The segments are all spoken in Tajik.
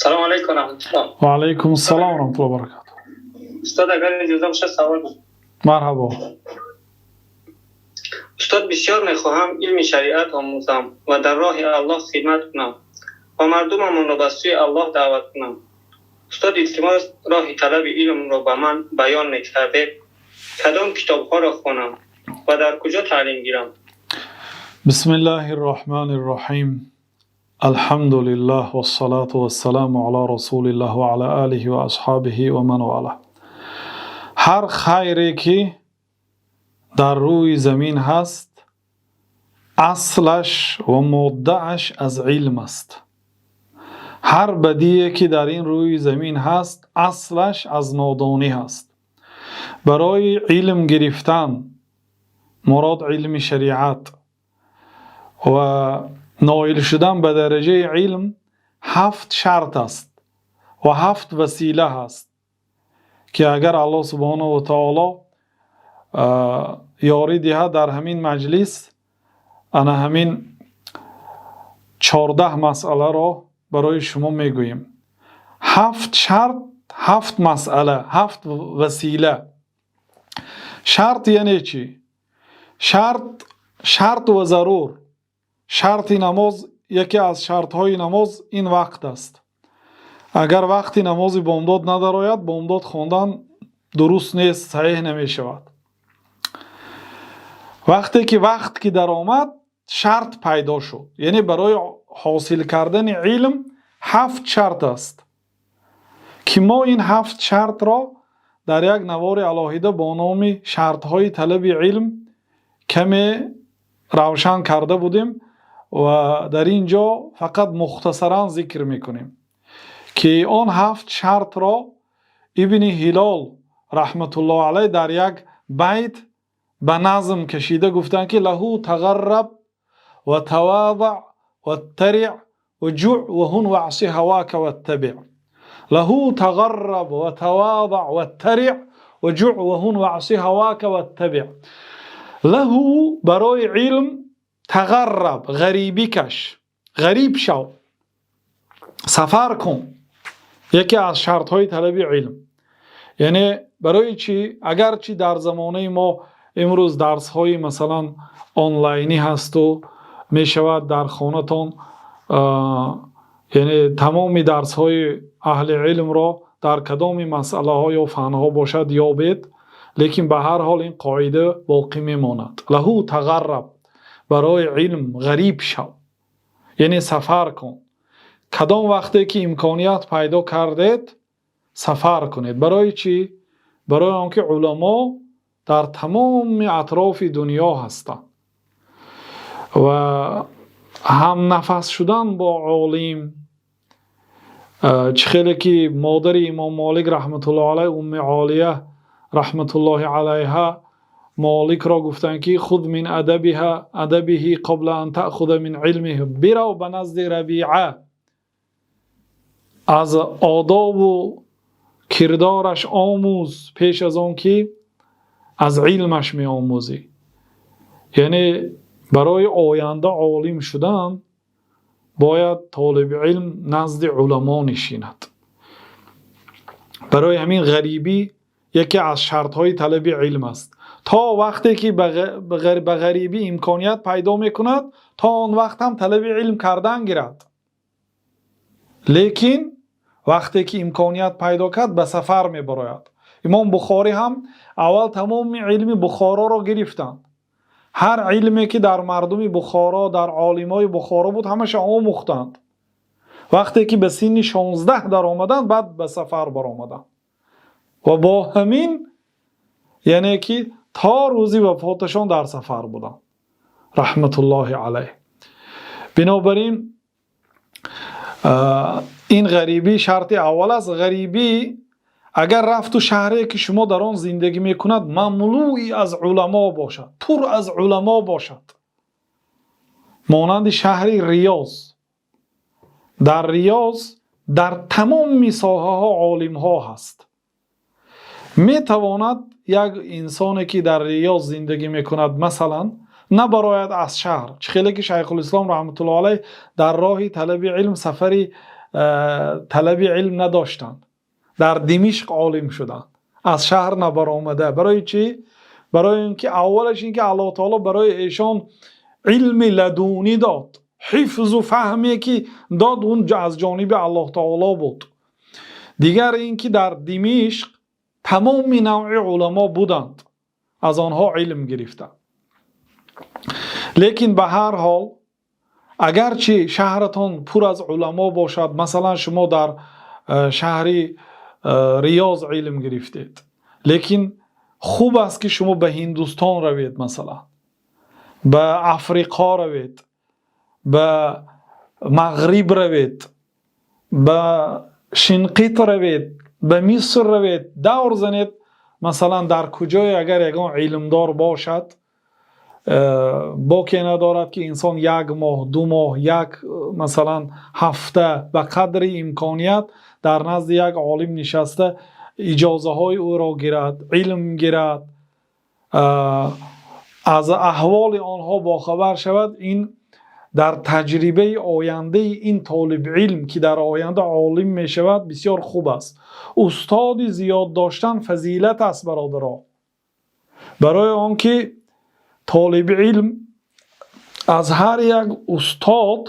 Салом алейкум, раҳматуллоҳ. Ва алайкум ассалом ва раҳматуллоҳи ва баракатуҳ. Устод, агар иҷоза бошад, савол. Марҳабо. Устод, бисёр мехоҳам илми шариат омӯзам ва дар роҳи Аллоҳ хидмат кунам ва мардумамонро ба сӯи Аллоҳ даъват кунам. Устод, илтимос, роҳи талаби илмро ба ман баён мекардед. Кадом китобҳоро хонам ва дар куҷо таълим гирам? Бисмиллаҳи рраҳмани рраҳим. Алҳамду лиллаҳ вассалату вассаламу ала расулиллаҳ ва ала алиҳи ва асҳобиҳи ва ман валаҳ. Ҳар хайре, ки дар рӯи замин ҳаст, аслаш ва моддааш аз илм аст. Ҳар бадие, ки дар ин рӯи замин ҳаст, аслаш аз нодонӣ ҳаст. Барои илм гирифтан, мурод илми шариат, ва ноил шудан ба дараҷаи илм ҳафт шарт аст ва ҳафт васила ҳаст, ки агар Аллоҳ субҳонаҳу ва таоло ёрӣ диҳад, дар ҳамин маҷлис ана ҳамин 14 масъаларо барои шумо мегӯем. Ҳафт шарт, ҳафт масъала, ҳафт васила. Шарт яъне чӣ? Шарт, шарт ва зарур. Шарти намоз, яке аз шартҳои намоз ин вақт аст. Агар вақти намози бомдод надарояд, бомдод хондан дуруст нест, саҳеҳ намешавад. Вақте ки вақт ки даромад, шарт пайдо шуд. Яъне барои ҳосил кардани илм ҳафт шарт аст, ки мо ин ҳафт шартро дар як навори алоҳида бо номи шартҳои талаби илм каме равшан карда будем ва дар ин ҷо фақат мухтасаран зикр мекунем, ки он ҳафт шартро Ибни Ҳилол раҳматуллоҳ алайҳ дар як байт ба назм кашида гуфтанд, ки: لهو تغرب وتواضع واترع وجع وهن واعص هواك واتبع. لهو تغرب وتواضع واترع وجع وهن واعص هواك واتبع. لهو барои илм, تغرب ғарибӣ каш, ғариб шав, сафар кун. Яке аз шартҳои талаби илм. Яъне барои чӣ? Агарчи дар замонаи мо имрӯз дарсҳои, масалан, онлайнӣ ҳасту мешавад дар хонатон, яъне тамоми дарсҳои аҳли илмро дар кадоми масъалаҳо ё фанҳо бошад ёбед, лекин ба ҳар ҳол ин қоида боқӣ мемонад. لهو تغرب, барои илм ғариб шав, яъне сафар кун. Кадом вақте ки имконият пайдо кардед, сафар кунед. Барои чӣ? Барои он ки уламо дар тамоми атрофи дунё ҳастанд ва ҳамнафас шудан бо олим, чӣ хеле ки модари Имом Молик раҳматуллоҳи алайҳ, Умми Олия раҳматуллоҳи алайҳа, Моликро гуфтанд, ки خذ من أدبها أدبه قبل أن تأخذ من علمه. Бирав ба назди Рабиа, аз одобу кирдораш омӯз, пеш аз он ки аз илмаш меомӯзӣ. Яъне барои оянда олим шудан бояд толиби илм назди уламо нишинад. Барои ҳамин ғарибӣ яке аз шартҳои талаби илм аст. То вақте ки ба ғарибӣ имконият пайдо мекунад, то он вақт ҳам талаби илм кардан гирад, лекин вақте ки имконият пайдо кард, ба сафар мебарояд. Имом Бухорӣ ҳам аввал тамоми илми Бухороро гирифтанд. Ҳар илме ки дар мардуми Бухоро, дар олимои Бухоро буд, ҳамаша омӯхтанд. Вақте ки ба синни 16 даромаданд, баъд ба сафар баромаданд ва бо ҳамин, яъне ки то рӯзи вафоташон дар сафар буданд, раҳматуллоҳи алайҳ. Бинобар ин ин ғарибӣ шарти аввал аст. Ғарибӣ, агар рафту шаҳре ки шумо дар он зиндагӣ мекунад, мамлӯи аз уламо бошад, пур аз уламо бошад, монанди шаҳри Риёз. Дар Риёз дар тамоми соҳаҳо олимҳо ҳаст. Метавонад як инсоне, ки дар Риёз зиндагӣ мекунад, масалан, набарояд аз шаҳр, чӣ хеле ки Шайхулислом раҳматуллоҳ алайҳ дар роҳи талаби илм сафари талаби илм надоштанд. Дар Димишқ олим шуданд, аз шаҳр набаромада. Барои чӣ? Барои инки аввалаш инки Аллоҳи таъоло барои эшон илми ладунӣ дод, ҳифз ва фаҳме ки дод, он аз ҷониби Аллоҳи таъоло буд. Дигар инки дар Димишқ тамоми навъи уламо буданд, аз онҳо илм гирифтанд. Лекин ба ҳар ҳол, агарчи шаҳратон пур аз уламо бошад, масалан, шумо дар шаҳри Риёз илм гирифтед, лекин хуб аст, ки шумо ба Ҳиндустон равед, масалан, ба Африқо равед, ба Мағриб равед, ба Шинқит равед, ба Миср равед, давр занед. Масалан, дар куҷое агар ягон илмдор бошад, боке надорад, ки инсон як моҳ, 2 моҳ, як, масалан, ҳафта, ба қадри имконият дар назди як олим нишаста, иҷозаҳои ӯро гирад, илм гирад, аз аҳволи онҳо бохабар шавад. Ин дар таҷрибаи ояндаи ин толиби илм, ки дар оянда олим мешавад, бисёр хуб аст. Устоди зиёд доштан фазилат аст, бародаро, барои он ки толиби илм аз ҳар як устод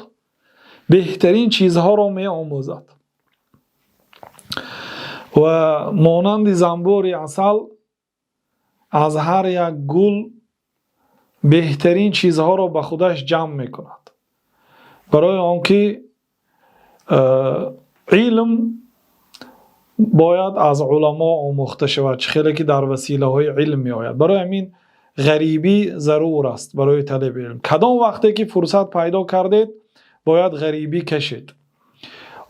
беҳтарин чизҳоро меомӯзад ва монанди занбури асал аз ҳар як гул беҳтарин чизҳоро ба худаш ҷамъ мекунад. Барои он ки илм бояд аз уламо омӯхта шавад, чӣ хеле ки дар василаҳои илм меояд. Барои ҳамин ғарибӣ зарур аст барои талаби илм. Кадом вақте ки фурсат пайдо кардед, бояд ғарибӣ кашед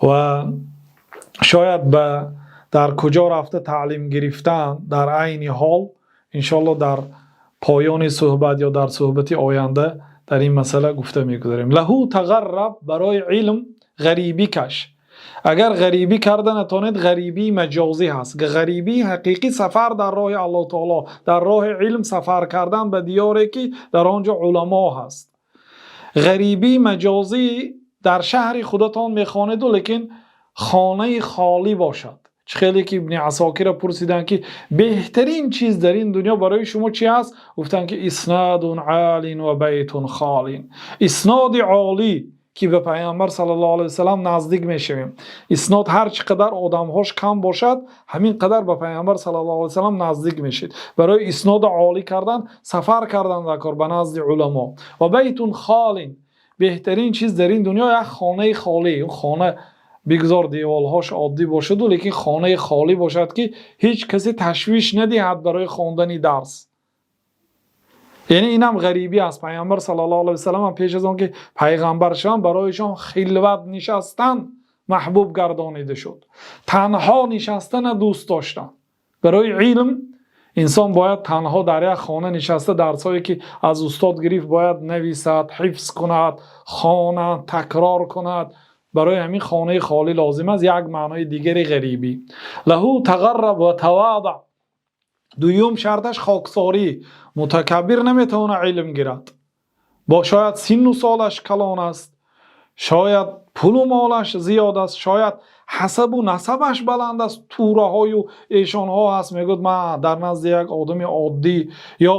ва шояд ба дар куҷо рафта таълим гирифтан дар айни ҳол, иншоаллоҳ, дар поёни суҳбат ё дар суҳбати оянда дар ин масъала гуфта мегузарем. Лаҳу тағарраб, барои илм ғарибӣ каш. Агар ғарибӣ карда натонед, ғарибии маҷозӣ ҳаст. Ғарибии ҳақиқӣ сафар дар роҳи Аллоҳу таоло, дар роҳи илм сафар кардан ба диёре, ки дар он ҷо уламо ҳаст. Ғарибии маҷозӣ дар шаҳри худатон мехонеду, лекин хонаи холӣ бошад. Чӣ хеле ки Ибни Асокира пурсиданд, ки беҳтарин чиз дар ин дунё барои шумо чӣ ҳаст? Гуфтанд, ки إسناد عال وبيت خال. Исноди олӣ, ки ба Пайғамбар саллаллоҳу алайҳи васаллам наздик мешавем. Иснод ҳар чӣ қадар одамҳош кам бошад, ҳамин қадар ба Пайғамбар саллаллоҳу алайҳи васаллам наздик мешед. Барои исноди олӣ кардан сафар кардан дар кор ба назди уламо. وبيت خال, беҳтарин чиз дар ин дунё як хонаи холӣ. Хона бигзор деворҳош оддӣ бошаду, лекин хонаи холӣ бошад, ки ҳеҷ касе ташвиш надиҳад барои хондани дарс. Яъне инам ғарибӣ аст. Пайғамбар саллаллоҳу алайҳи васаллам пеш аз он ки пайғамбар шаванд, барояшон хилват нишастан маҳбуб гардонида шуд, танҳо нишастана дӯст доштанд. Барои илм инсон бояд танҳо дар як хона нишаста, дарсҳое ки аз устод гирифт, бояд нависад, ҳифз кунад, хонад, такрор кунад. Барои ҳамин хонаи холӣ лозим аст. Як маънои дигари ғарибӣ. له تغرب وتواضع. Дуюм шарташ хоксорӣ. Мутакаббир наметавонад илм гирад. Бо шояд синну солаш калон аст, шояд пулу молаш зиёд аст, шояд ҳасабу насабаш баланд аст, тӯраҳою эшонҳо ҳаст, мегӯяд: ман дар назди як одами оддӣ. Ё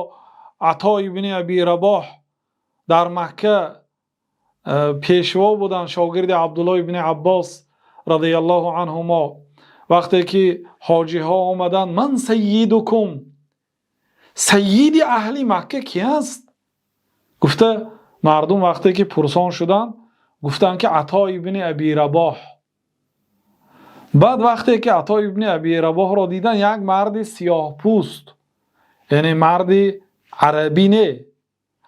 Ато ибни Аби Рабоҳ дар Макка пешво буданд, шогирди Абдуллоҳ ибни Аббос رضي الله عنهما. Вақте ки ҳоҷиҳо омаданд: من سيدكم, сайиди аҳли Макка ки аст, гуфта мардум вақте ки пурсон шуданд, гуфтанд, ки Ато ибни Аби Рабоҳ. Баъд вақте ки Ато ибни Аби Рабоҳро дидан, як марди сиёҳпӯст, яъне марди арабӣ не,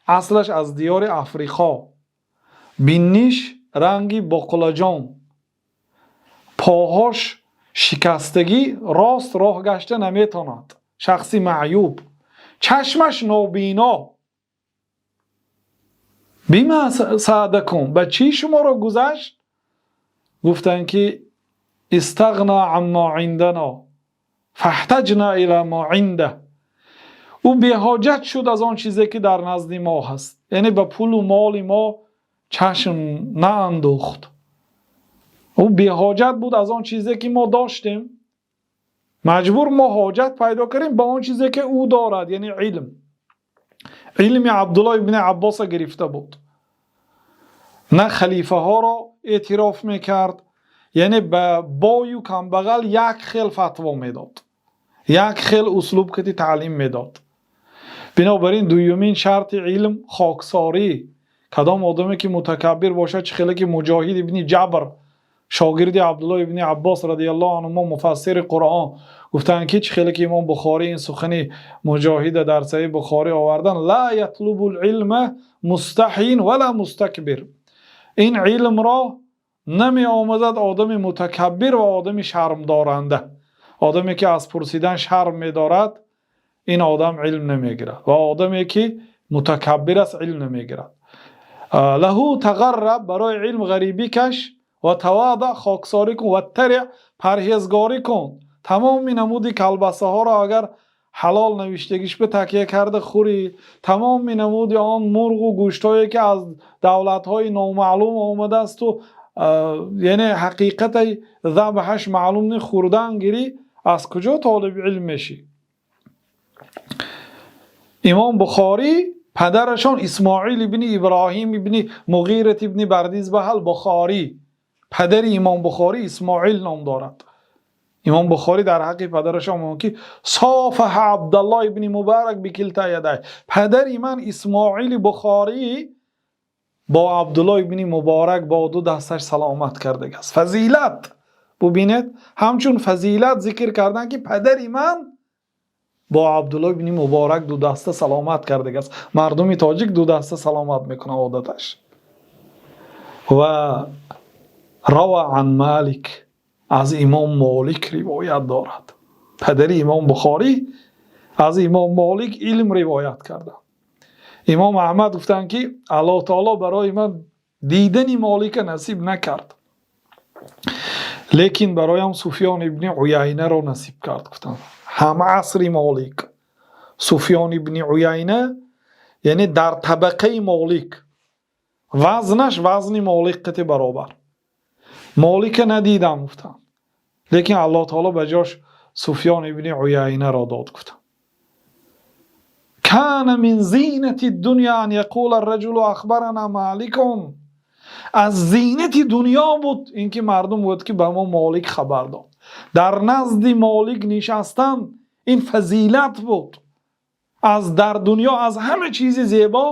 аслаш аз диёри Африқо, бинниш ранги боқулаҷон, поҳош шикастагӣ, рост роҳ гашта наметавонад, шахси маъюб, чашмаш нобино. بما سادكم, ба чӣ шуморо гузашт? Гуфтанд, ки استغنى عما عندنا فاحتجنا إلى ما عنده. Ӯ беҳоҷат шуд аз он чизе, ки дар назди мо ҳаст, яъне ба пулу моли мо чашм наандохт. Ӯ беҳоҷат буд аз он чизе ки мо доштем. Маҷбур мо ҳоҷат пайдо кардем ба он чизе ки ӯ дорад, яъне илм. Илми Абдуллоҳ ибни Аббосро гирифта буд. На халифаҳоро эътироф мекард, яъне ба бой ва камбағал як хел фатво медод, як хел услуб ки таълим медод. Бинобар ин дуюмин шарти илм хоксорӣ. Кадом одаме ки мутакаббир бошад, чӣ хеле ки Муҷоҳид ибни Ҷабр, шогирди Абдуллоҳ ибни Аббос разияллоҳу анҳу, муфассири Қуръон, гуфтанд ки чӣ хеле ки имом Бухорӣ ин сухани Муҷоҳидро дар Саҳеҳи Бухорӣ оварданд: ла ятлубул илма мустаҳйин ва ла мустакбир. Ин илмро намеомӯзад одами мутакаббир ва одами шармдоранда. Одаме ки аз пурсидан шарм медорад, ин одам илм намегирад ва одаме ки мутакаббир аст илм намегирад. Лаҳу тағарраб, барои илм ғарибӣ каш, ва тавозӯъ, хоксорӣ кун, ва тариъ, парҳезгорӣ кун. Тамоми намуди колбасаҳоро агар ҳалол навиштагиш ба такя карда хӯрӣ, тамоми намуди он мурғ ва гӯштҳое ки аз давлатҳои номаълум омадааст ва яъне ҳақиқати забҳаш маълум не, хӯрдан гирӣ, аз куҷо толиби илм мешӣ? Имом Бухорӣ падарашон Исмоил ибни Иброҳим ибни Муғира ибни Бардизбаҳ Бухорӣ, падари имом Бухорӣ Исмоил ном дорад. Имом Бухорӣ дар ҳаққи падарашон мегӯяд ки софаҳа Абдуллоҳ ибни Муборак бикилта ядайҳ. Падари ман Исмоили Бухорӣ бо Абдуллоҳ ибни Муборак бо ду дасташ саломат кардааст. Фазилат бубинед, ҳамчун фазилат зикр кардан ки падари ман бо Абдуллоҳ ибни Муборак ду даста саломат кардааст. Мардуми тоҷик ду даста саломат мекунад одаташ. Ва рава ан Молик, аз имом Молик ривоят дорад. Падари имом Бухорӣ аз имом Молик илм ривоят карданд. Имом Аҳмад гуфтанд ки Аллоҳ таоло барои ман дидани Молика насиб накард, лекин бароям Суфён ибни Уяйнаро насиб кард. Гуфтанд ҳам асри Молик Суфён ибни Уяйна, яъне дар табақаи Молик, вазнаш вазни Молик қати баробар. Молика надидам, гуфтанд, лекин Аллоҳ таоло ба ҷош Суфён ибни Уяйнаро дод. Гуфтанд: кана мин зинати дунё ан яқула ар-раҷулу ахбарана Маликун. Аз зинати дунё буд инки мардум гуфт ки ба мо Молик хабар дод. Дар назди Молик нишастан ин фазилат буд. Аз дар дунё аз ҳама чизи зебо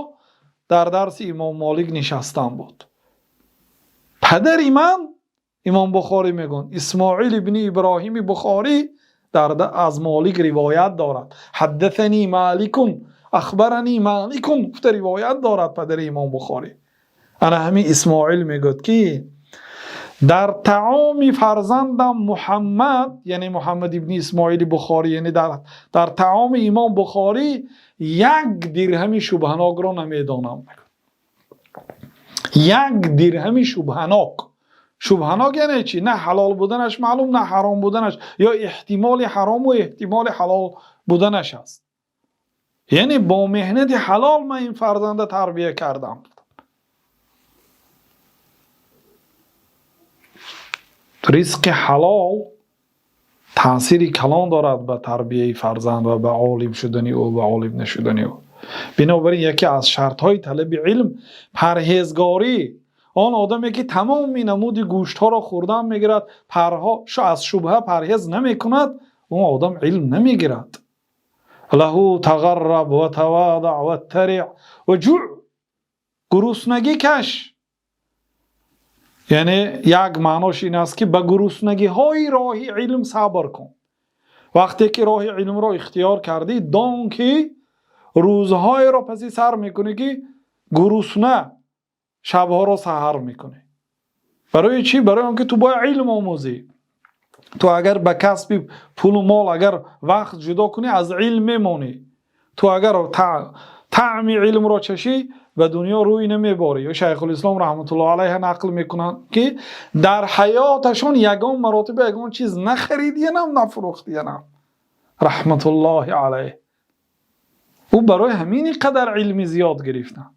дар дарси имом Молик нишастан буд. Падари ман имом Бухорӣ мегӯянд Исмоил ибни Иброҳими Бухорӣ аз Молик ривоят дорад. Ҳаддасани Маликун, ахбарани Маликун гуфта ривоят дорад падари имом Бухорӣ. Ана ҳамин Исмоил мегӯяд ки дар таоми фарзандам Муҳаммад, яъне Муҳаммад ибни Исмоили Бухорӣ, яъне дар таоми имом Бухорӣ як дирҳами шубҳанокро намедонам. Як дирҳами шубҳанок. Шубҳанок яъне чӣ? На ҳалол буданаш маълум, на ҳаром буданаш, ё эҳтимоли ҳаром ва эҳтимоли ҳалол буданаш аст. Яъне бо меҳнати ҳалол ман ин фарзанда тарбия кардам. Ризқи ҳалол таъсири калон дорад ба тарбияи фарзанд ва ба олим шудани ӯ, ба олим нашудани ӯ. Бинобар ин яке аз шартҳои талаби илм парҳезгорӣ. Он одаме ки тамоми намуди гӯштҳоро хӯрдан мегирад, парҳо аз шубҳа парҳез намекунад, он одам илм намегирад. Лаҳу тағарраб ва таводаъ ва тариъ ва ҷӯъ, гуруснагӣ каш. Яъне як маънош ин аст ки ба гуруснагиҳои роҳи илм сабр кун. Вақте ки роҳи илмро ихтиёр кардӣ, дон ки рӯзҳоеро паси сар мекунӣ ки гурусна шабҳоро саҳар мекунӣ. Барои чӣ? Барои он ки ту бояд илм омӯзӣ. Ту агар ба касби пулу мол агар вақт ҷудо кунӣ, аз илм мемонӣ. Ту агар таъми илмро чашӣ, ба дунё рӯй намеборӣ. Ё Шайхулислом раҳматуллоҳи алайҳ нақл мекунанд ки дар ҳаёташон ягон маротиба ягон чиз нахаридиянам, нафурӯхтиянам, раҳматуллоҳи алайҳ. Ӯ барои ҳамин қадар илми зиёд гирифтанд.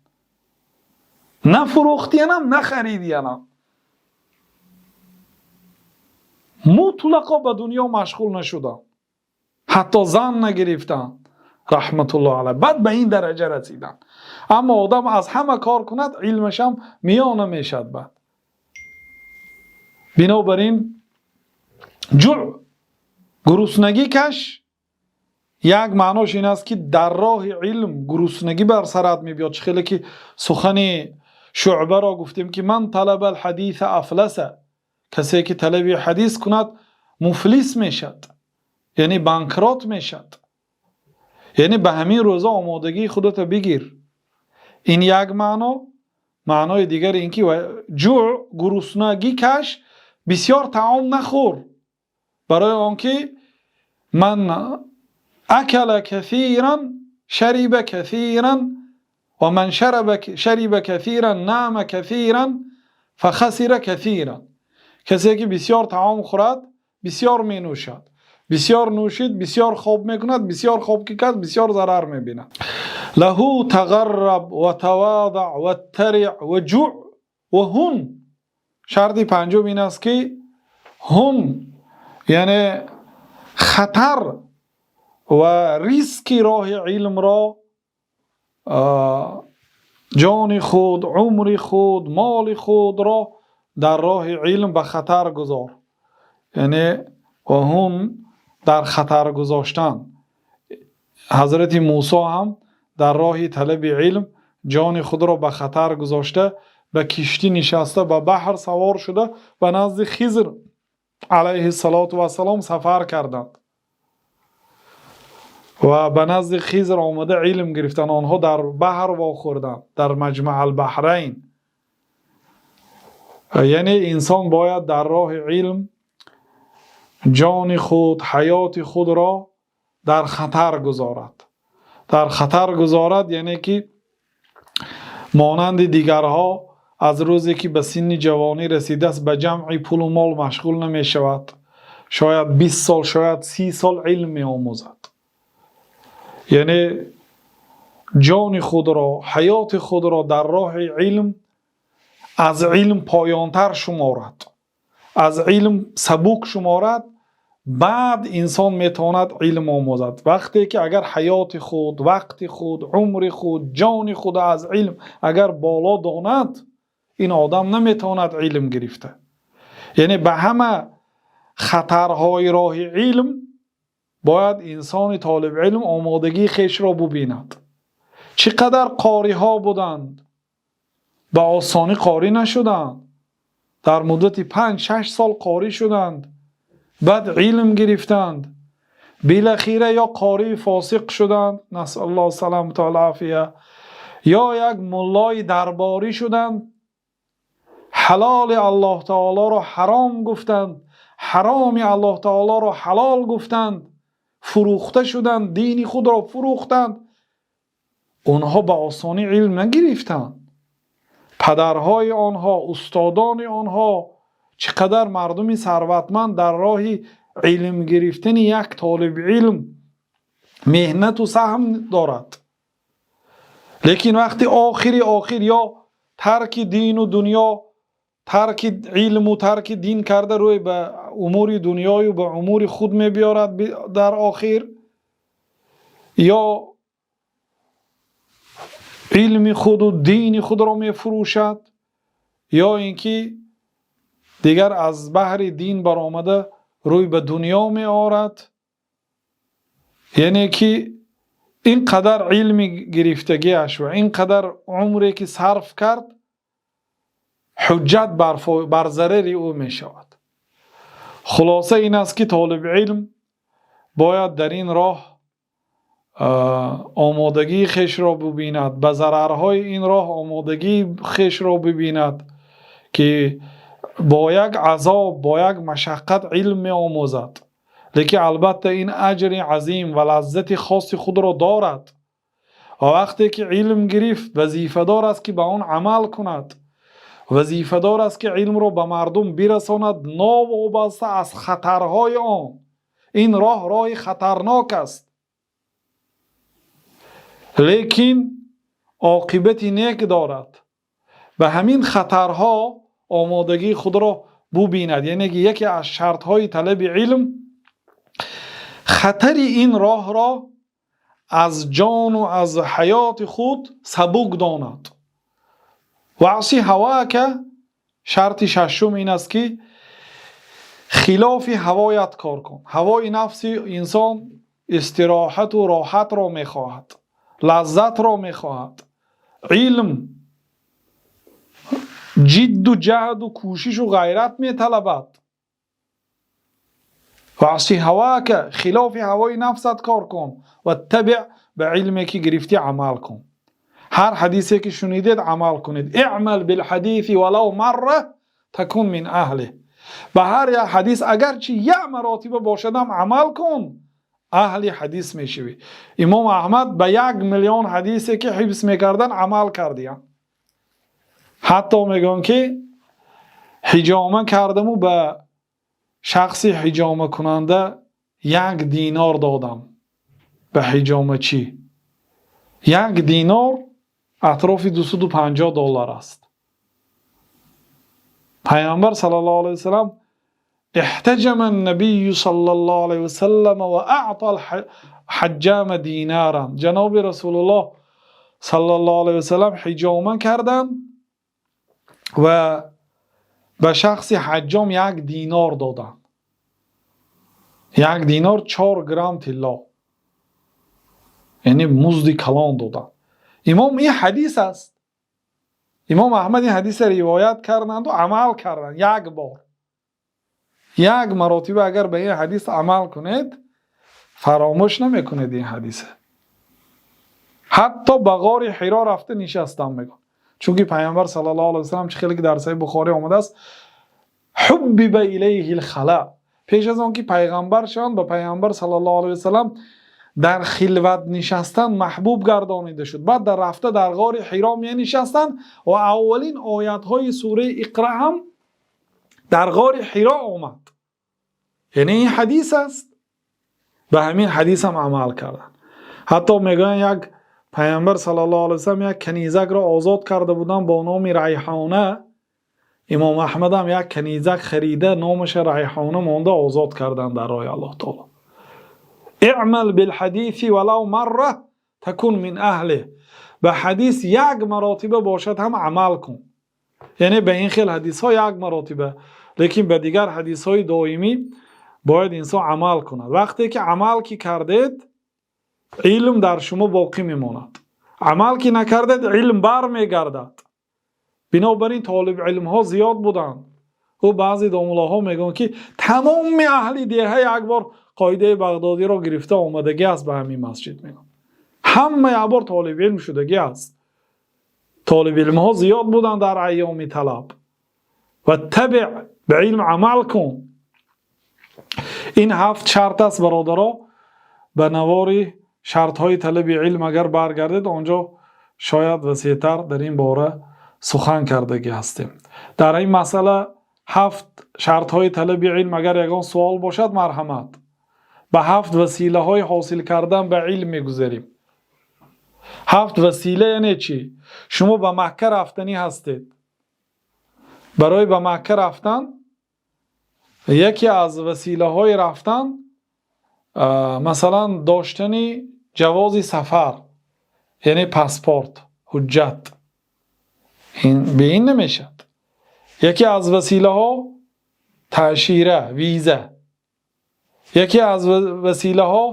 Нафурӯхтиянам, нахаридиянам. Мутлақо ба дунё машғул нашуданд, ҳатто зан нагирифтанд, раҳматуллоҳи алайҳ. Баъд ба ин дараҷа расиданд. Аммо одам аз ҳама кор кунад, илмаш ҳам миёна мешавад баъд. Бинобар ин ҷӯъ, гуруснагӣ каш, як маънош ин аст, ки дар роҳи илм гуруснагӣ бар сарат мебиёд. Чӣ хеле ки сухани Шуъбаро гуфтем, ки من طلب الحديث أفلس, касе ки талаби ҳадис кунад, муфлис мешавад, яъне банкрот мешавад. Яъне ба ҳамин рӯза омодагии худато бигир. Ин як маъно. Маънои дигар ин ки ҷӯъ, гуруснагӣ каш, бисёр таом нахӯр, барои он ки من أكل كثيرا شرب كثيرا ومن شرب كثيرا نام كثيرا فخسر كثيرا. Касе ки бисёр таом хӯрад, бисёр менӯшад, бисёр нӯшид, бисёр хоб мекунад, бисёр хоб ки кард, бисёр зарар мебинад. له تغرب وتواضع واترع وجع وهن. Шарти панҷум ин аст, ки هن, яъне хатар ва риски роҳи илмро, ҷони худ, умри худ, моли худро дар роҳи илм ба хатар гузор. Яъне وهن, дар хатар гузоштан. Ҳазрати Мусо ҳам дар роҳи талаби илм ҷони худро ба хатар гузошта, ба киштӣ нишаста, ба баҳр савор шуда, ба назди Хизр алайҳи салоту вассалом сафар карданд ва ба назди Хизр омада илм гирифтанд. Онҳо дар баҳр вохӯрданд, дар مجمع البحرين. Яъне инсон бояд дар роҳи илм ҷони худ, ҳаёти худро дар хатар гузорад. Дар хатар гузорад, яъне ки монанди дигарҳо аз рӯзе ки ба синни ҷавонӣ расидааст, ба ҷамъи пулу мол машғул намешавад. Шояд 20 сол, шояд 30 сол илм меомӯзад, яъне ҷони худро, ҳаёти худро дар роҳи илм аз илм поёнтар шуморад, аз илм сабук шуморад. Баъд инсон метавонад илм омӯзад. Вақте ки агар ҳаёти худ, вақти худ, умри худ, ҷони худ аз илм агар боло донад, ин одам наметавонад илм гирифта. Яъне ба ҳама хатарҳои роҳи илм бояд инсони толибилм омодагии хешро бубинад. Чӣ қадар қориҳо буданд, ба осонӣ қорӣ нашуданд. Дар муддати 5-6 сол қорӣ шуданд, баъд илм гирифтанд. Билахира ё қории фосиқ шуданд, نسأل الله السلامة والعافية, ё як муллои дарборӣ шуданд, ҳалоли Аллоҳ таолоро ҳаром гуфтанд, ҳароми Аллоҳ таолоро ҳалол гуфтанд, фурӯхта шуданд, дини худро фурӯхтанд. Онҳо ба осонӣ илм нагирифтанд. Падарҳои онҳо, устодони онҳо, чӣ қадар мардуми сарватманд дар роҳи илм гирифтани як толиби илм меҳнату саҳм дорад. Лекин вақти охири охир ё тарки дину дунё, тарки илму тарки дин карда, рӯй ба умури дунёю ба умури худ мебиёрад дар охир, ё илми худу дини худро мефурӯшад, ё ин ки дигар аз баҳри дин баромада, рӯй ба дунё меорад. Яъне ки ин қадар илми гирифтагиаш ва ин қадар умре ки сарф кард, ҳуҷҷат бар зарари ӯ мешавад. Хулоса ин аст, ки толиби илм бояд дар ин роҳ омодагии хешро бубинад, ба зарарҳои ин роҳ омодагии хешро бибинад, ки бо як азоб, бо як машаққат илм меомӯзад, лекин албатта ин аҷри азим ва лаззати хоси худро дорад. Ва вақте ки илм гирифт, вазифадор аст, ки ба он амал кунад, вазифадор аст, ки илмро ба мардум бирасонад, новобаста аз хатарҳои он. Ин роҳ роҳи хатарнок аст, лекин оқибати нек дорад. Ба ҳамин хатарҳо омодагии худро бубинад. Яъне ки яке аз шартҳои талаби илм хатари ин роҳро аз ҷону аз ҳаёти худ сабук донад. واعص هواك, шарти шашум ин аст, ки хилофи ҳавоят кор кун. Ҳавои нафси инсон истироҳату роҳатро мехоҳад, лаззатро мехоҳад. Илм ҷидду ҷаҳду кӯшишу ғайрат металабад. واعص هواك, хилофи ҳавои нафсат кор кун. واتبع, ба илме ки гирифтӣ амал кун. Ҳар ҳадисе ки шунидед, амал кунед. اعمل بالحديث ولو مرة تكن من أهله. Ба ҳар як ҳадис, агарчи як маротиба бошадам, амал кун, аҳли ҳадис мешавӣ. Имом Аҳмад ба 1 миллион ҳадисе ки ҳифз мекардан, амал кардиян. Ҳатто мегӯям, ки ҳиҷома кардаму ба шахси ҳиҷомакунанда 1 динор додам, ба ҳиҷомачӣ. 1 динор атрофи 250 доллар аст. Пайғамбар саллаллоҳу алайҳи васалам, احتجم النبي صلى الله عليه وسلم وأعطى الحجام دينارا. Ҷаноби Расулуллоҳ саллаллоҳу алайҳи васалам ҳиҷома карданд ва ба шахси ҳаҷҷом 1 динор доданд. 1 динор 4 грамм тилло, яъне музди калон доданд. Имом, ин ҳадис аст, имом Аҳмад ин ҳадиса ривоят карданду амал карданд як бор. Як маротиба агар ба ин ҳадис амал кунед, фаромӯш намекунед ин ҳадиса. Ҳатто ба ғори Ҳиро рафта нишастам, мегӯ, чунки Пайғамбар саллаллоҳу алайҳи васаллам, чӣ хеле ки дар Саҳиҳи Бухорӣ омадааст, حبب إليه الخلاء. Пеш аз он ки пайғамбар шаванд, ба Пайғамбар саллаллоҳу алайҳи васаллам дар хилват нишастан маҳбуб гардонида шуд. Баъд дар рафта дар ғори Ҳиро менишастанд ва аввалин оятҳои сураи Иқра ҳам дар ғори Ҳиро омад. Яъне ин ҳадис аст, ба ҳамин ҳадисам амал карданд. Ҳатто мегӯянд, як Пайғамбар саллаллоҳу алайҳи васаллам як канизакро озод карда буданд бо номи Райҳона. Имом Аҳмадам як канизак харида, номаша Райҳона монда, озод карданд дар роҳи Аллоҳ таоло. اعمل بالحديث ولو مرة تكن من أهله. Ба ҳадис як маротиба бошад ҳам амал кун. Яъне ба ин хел ҳадисҳо як маротиба, лекин ба дигар ҳадисҳои доимӣ бояд инсон амал кунад. Вақте ки амал ки кардед, илм дар шумо боқӣ мемонад. Амал ки накардед, илм бармегардад. Бинобар ин толибилмҳо зиёд буданд. Ӯ баъзе домулоҳо мегӯянд, ки тамоми аҳли деҳа як бор қоидаи Бағдодиро гирифта омадагӣ аст ба ҳамин масҷид, мегӯянд. Ҳама як бор толибилм шудагӣ аст. Толибилмҳо зиёд буданд дар айёми талаб. واتبع, ба илм амал кун. Ин ҳафт шарт аст, бародаро. Ба навори шартҳои талаби илм агар баргардед, он ҷо шояд васеътар дар ин бора сухан кардагӣ ҳастем. Дар ин масъала, ҳафт шартҳои талаби илм, агар ягон суол бошад, марҳамат. Ба ҳафт василаҳои ҳосил кардан ба илм мегузарем. Ҳафт васила яъне чӣ? Шумо ба Макка рафтанӣ ҳастед. Барои ба Макка рафтан яке аз василаҳои рафтан, масалан, доштани ҷавози сафар, яъне паспорт, ҳуҷҷат. Бе ин намешавад. Яке аз василаҳо تأشيرة, виза. Яке аз василаҳо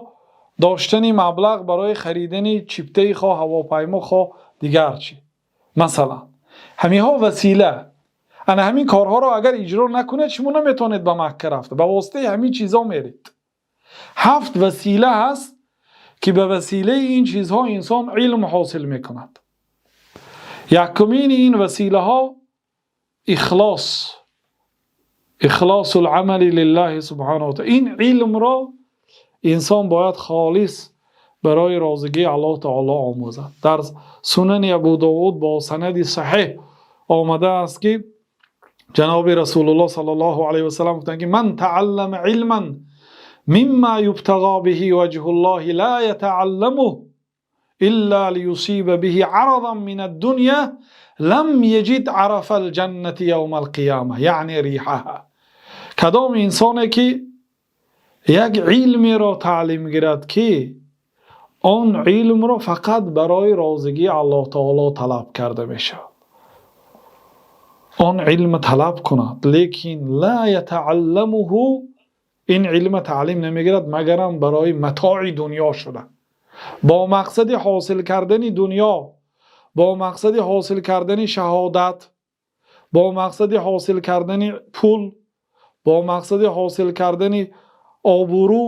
доштани маблағ барои харидани чиптаи хоҳ ҳавопаймо, хоҳ дигар чӣ. Масалан, ҳаминҳо васила. Ана ҳамин корҳоро агар иҷро накунед, шумо наметавонед ба Макка рафта. Ба воситаи ҳамин чизҳо меред. Ҳафт васила ҳаст, ки ба василаи ин чизҳо инсон илм ҳосил мекунад. Якумини ин василаҳо ихлос, إخلاص العمل لله سبحانه وتعالى. Ин илмро инсон бояд холис барои розигии Аллоҳ таоло омӯзад. Дар Сунани Абу Довуд бо санади саҳеҳ омадааст, ки ҷаноби Расулуллоҳ саллаллоҳу алайҳи васаллам гуфтанд, ки من تعلم علما مما يبتغى به وجه الله لا يتعلمه إلا ليصيب به عرضا من الدنيا لم يجد عرف الجنة يوم القيامة، يعني ريحها. Кадом инсоне ки як илмеро таълим гирад, ки он илмро фақат барои розигии Аллоҳ таоло талаб карда мешавад, он илм талаб кунад, лекин لا يتعلمه, ин илма таълим намегирад, магарам барои матои дунё шуда, бо мақсади ҳосил кардани дунё, бо мақсади ҳосил кардани шаҳодат, бо мақсади ҳосил кардани пул, бо мақсади ҳосил кардани обрӯ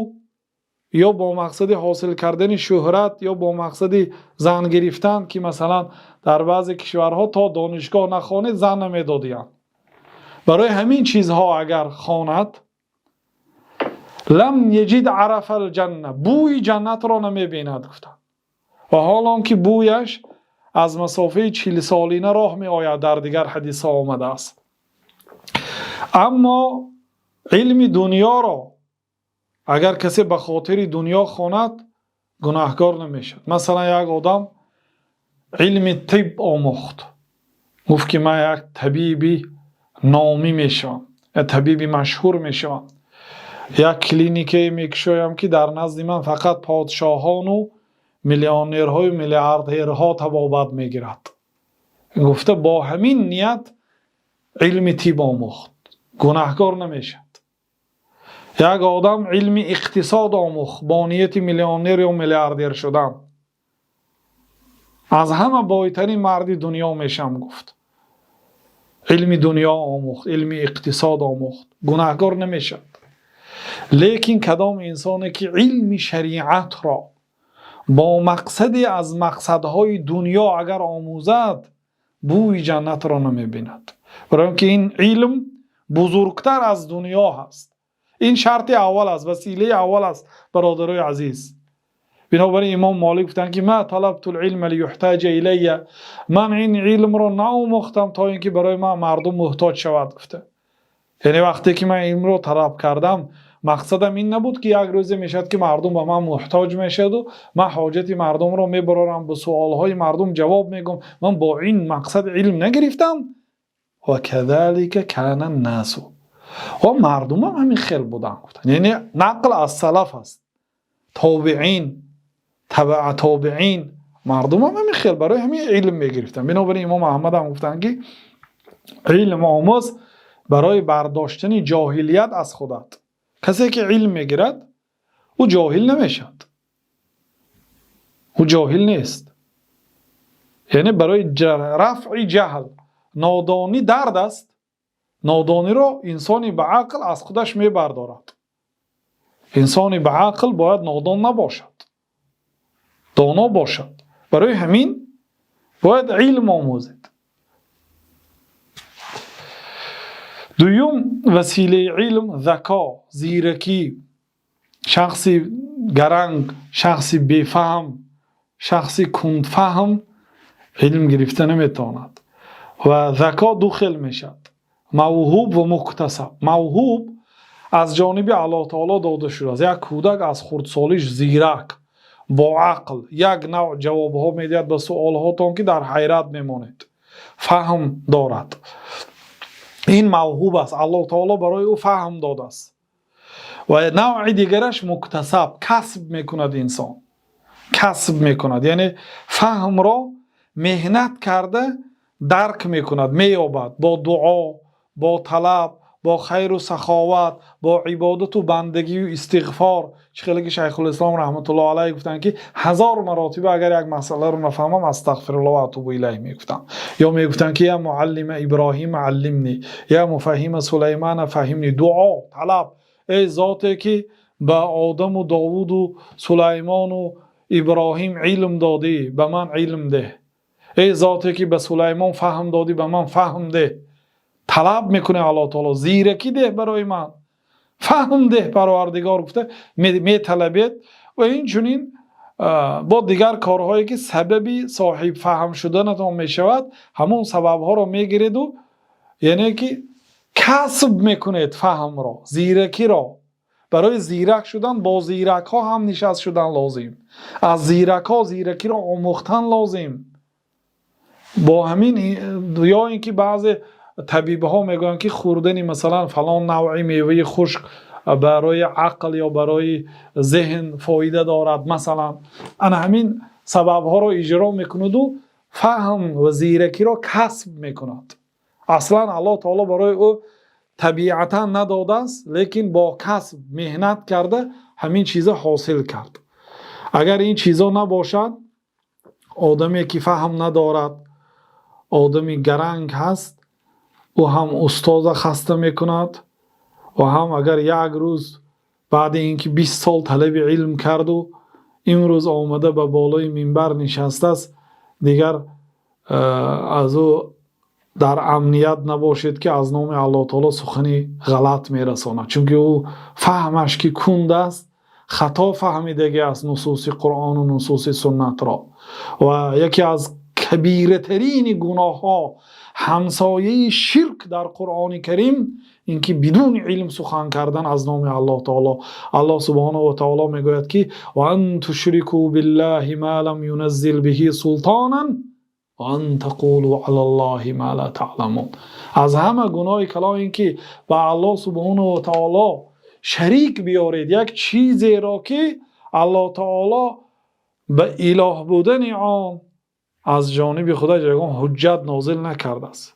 ё бо мақсади ҳосил кардани шӯҳрат ё бо мақсади зан гирифтан, ки масалан дар баъзе кишварҳо то донишгоҳ нахонед, зан намедодиянд, барои ҳамин чизҳо агар хонад, لم يجد عرف الجنة, бӯи ҷаннатро намебинад, гуфтанд. Ва ҳол он ки бӯяш аз масофаи 40-солина роҳ меояд, дар дигар ҳадисҳо омадааст. Аммо илми дунёро агар касе ба хотири дунё хонад, гунаҳкор намешавад. Масалан, як одам илми тиб омӯхт, гуфт ки ман як табиби номӣ мешавам, як табиби машҳур мешавам, як клиникае мекушоям, ки дар назди ман фақат подшоҳону миллионерҳою миллиардерҳо табобат мегирад, гуфта, бо ҳамин ният илми тиб омӯхт, гунаҳкор намешавад. Як одам илми иқтисод омӯхт бо нияти миллионер ё миллиардер шудан, аз ҳама бойтарин марди дунё мешам, гуфт, илми дунё омӯхт, илми иқтисод омӯхт, гунаҳкор намешавад. Лекин кадом инсоне ки илми шариатро бо мақсаде аз мақсадҳои дунё агар омӯзад, бӯи ҷаннатро намебинад, барои он ки ин илм бузургтар аз дунё ҳаст. Ин шарти аввал аст, василаи аввал аст, бародарои азиз. Бинобар ин имом Молик гуфтанд ки ما طلبت العلم ليحتاج إلي, ман ин илмро наомӯхтам, то ин ки барои ман мардум муҳтоҷ шавад, гуфта. Яъне вақте ки ман илмро талаб кардам, мақсадам ин набуд, ки як рӯзе мешавад, ки мардум ба ман муҳтоҷ мешаваду ман ҳоҷати мардумро мебарорам, ба суолҳои мардум ҷавоб мегӯм. Ман бо ин мақсад илм нагирифтам. وكذلك كان الناس, ва мардумам ҳамин хел буданд, гуфтанд. Яъне нақл аз салаф аст, тобеин, табаа тобеин, мардумам ҳамин хел барои ҳамин илм мегирифтанд. Бинобар ин имом Аҳмад ҳам гуфтанд, ки илм омӯз барои бардоштани ҷоҳилият аз худат. Касе ки илм мегирад, ӯ ҷоҳил намешавад, ӯ ҷоҳил нест. Яъне барои рафъи ҷаҳл. Нодонӣ дард аст, нодониро инсони ба ақл аз худаш мебардорад. Инсони ба ақл бояд нодон набошад, доно бошад. Барои ҳамин бояд илм омӯзед. Дуюм василаи илм — зако, зиракӣ. Шахси гаранг, шахси бефаҳм, шахси кундфаҳм илм гирифта наметавонад. Ва зако ду хел мешавад: мавҳуб ва муктасаб. Мавҳуб аз ҷониби Аллоҳ таоло дода шудааст. Як кӯдак аз хурдсолиш зирак, бо ақл, як навъ ҷавобҳо медиҳад ба суолҳотон, ки дар ҳайрат мемонед, фаҳм дорад. Ин мавҳуб аст, Аллоҳ таоло барои ӯ фаҳм додааст. Ва навъи дигараш муктасаб, касб мекунад, инсон касб мекунад, яъне фаҳмро меҳнат карда дарк мекунад, меёбад, бо дуо, бо талаб, бо хайру саховат, бо ибодату бандагию истиғфор. Чӣ хеле ки Шайхулислом раҳматуллоҳ алайҳ гуфтанд, ки 1000 маротиба агар як масъаларо нафаҳмам, أستغفر الله وأتوب إليه мегуфтам ё мегуфтанд ки يا معلم إبراهيم علمني، يا مفهم سليمان فهمني. Дуо, талаб. Эй зоте ки ба Одаму Довуду Сулаймону Иброҳим илм додӣ, ба ман илм деҳ. Эй зоте ки ба Сулаймон фаҳм додӣ, ба ман фаҳм деҳ. Талаб мекунем, Аллоҳ таоло, зиракӣ деҳ барои ман, фаҳм деҳ, Парвардигор, гуфта металабед. Ва инчунин бо дигар корҳое ки сабаби соҳибфаҳм шуданатон мешавад, ҳамон сабабҳоро мегиреду, яъне ки касб мекунед фаҳмро, зиракиро. Барои зирак шудан бо зиракҳо ҳам нишаст шудан лозим, аз зиракҳо зиракиро омӯхтан лозим. Бо ҳамин ё ин ки баъзе Табибҳо мегӯянд, ки хӯрдани, масалан, фалон навъи меваи хушк барои ақл ё барои зеҳн фоида дорад, масалан. Ана ҳамин сабабҳоро иҷро мекунад ва фаҳм ва зиракиро касб мекунад. Аслан Аллоҳ таоло барои ӯ табиатан надодааст, лекин бо касб меҳнат карда ҳамин чизро ҳосил кард. Агар ин чизҳо набошад, одаме ки фаҳм надорад, одами гаранг ҳаст, ӯ ҳам устоза хаста мекунад ва ҳам агар як рӯз баъди ин ки 20 сол талаби илм карду имрӯз омада ба болои минбар нишастааст, дигар аз ӯ дар амният набошед, ки аз номи Аллоҳ таоло сухани ғалат мерасонад, чунки ӯ фаҳмаш ки кунд аст, хато фаҳмидагӣ аст нусуси Қуръону нусуси суннатро. Ва яке аз кабиратарини гуноҳҳо, ҳамсояи ширк дар Қуръони Карим, ин ки бидуни илм сухан кардан аз номи Аллоҳ таоло. Аллоҳ субҳонаҳу ва таоло мегӯяд, ки وأن تشركوا بالله ما لم ينزل به سلطانا وأن تقولوا على الله ما لا تعلمون. Аз ҳама гуноҳи калон ин ки ба Аллоҳ субҳонаҳу ва таоло шарик биёред як чизеро, ки Аллоҳ таоло ба илоҳ будани он аз ҷониби худаш ягон ҳуҷҷат нозил накардааст.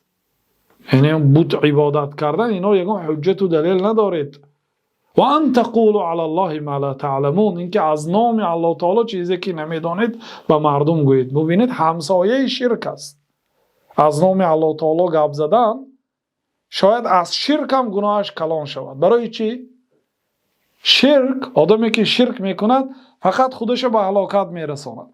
Яъне бут ибодат кардан, ино ягон ҳуҷҷату далел надоред. وأن تقولوا على الله ما لا تعلمون, ин ки аз номи Аллоҳ таоло чизе ки намедонед, ба мардум гӯед. Бубинед, ҳамсояи ширк аст аз номи Аллоҳ таоло гап задан. Шояд аз ширк ҳам гуноҳаш калон шавад. Барои чӣ? Ширк, одаме ки ширк мекунад, фақат худашро ба ҳалокат мерасонад.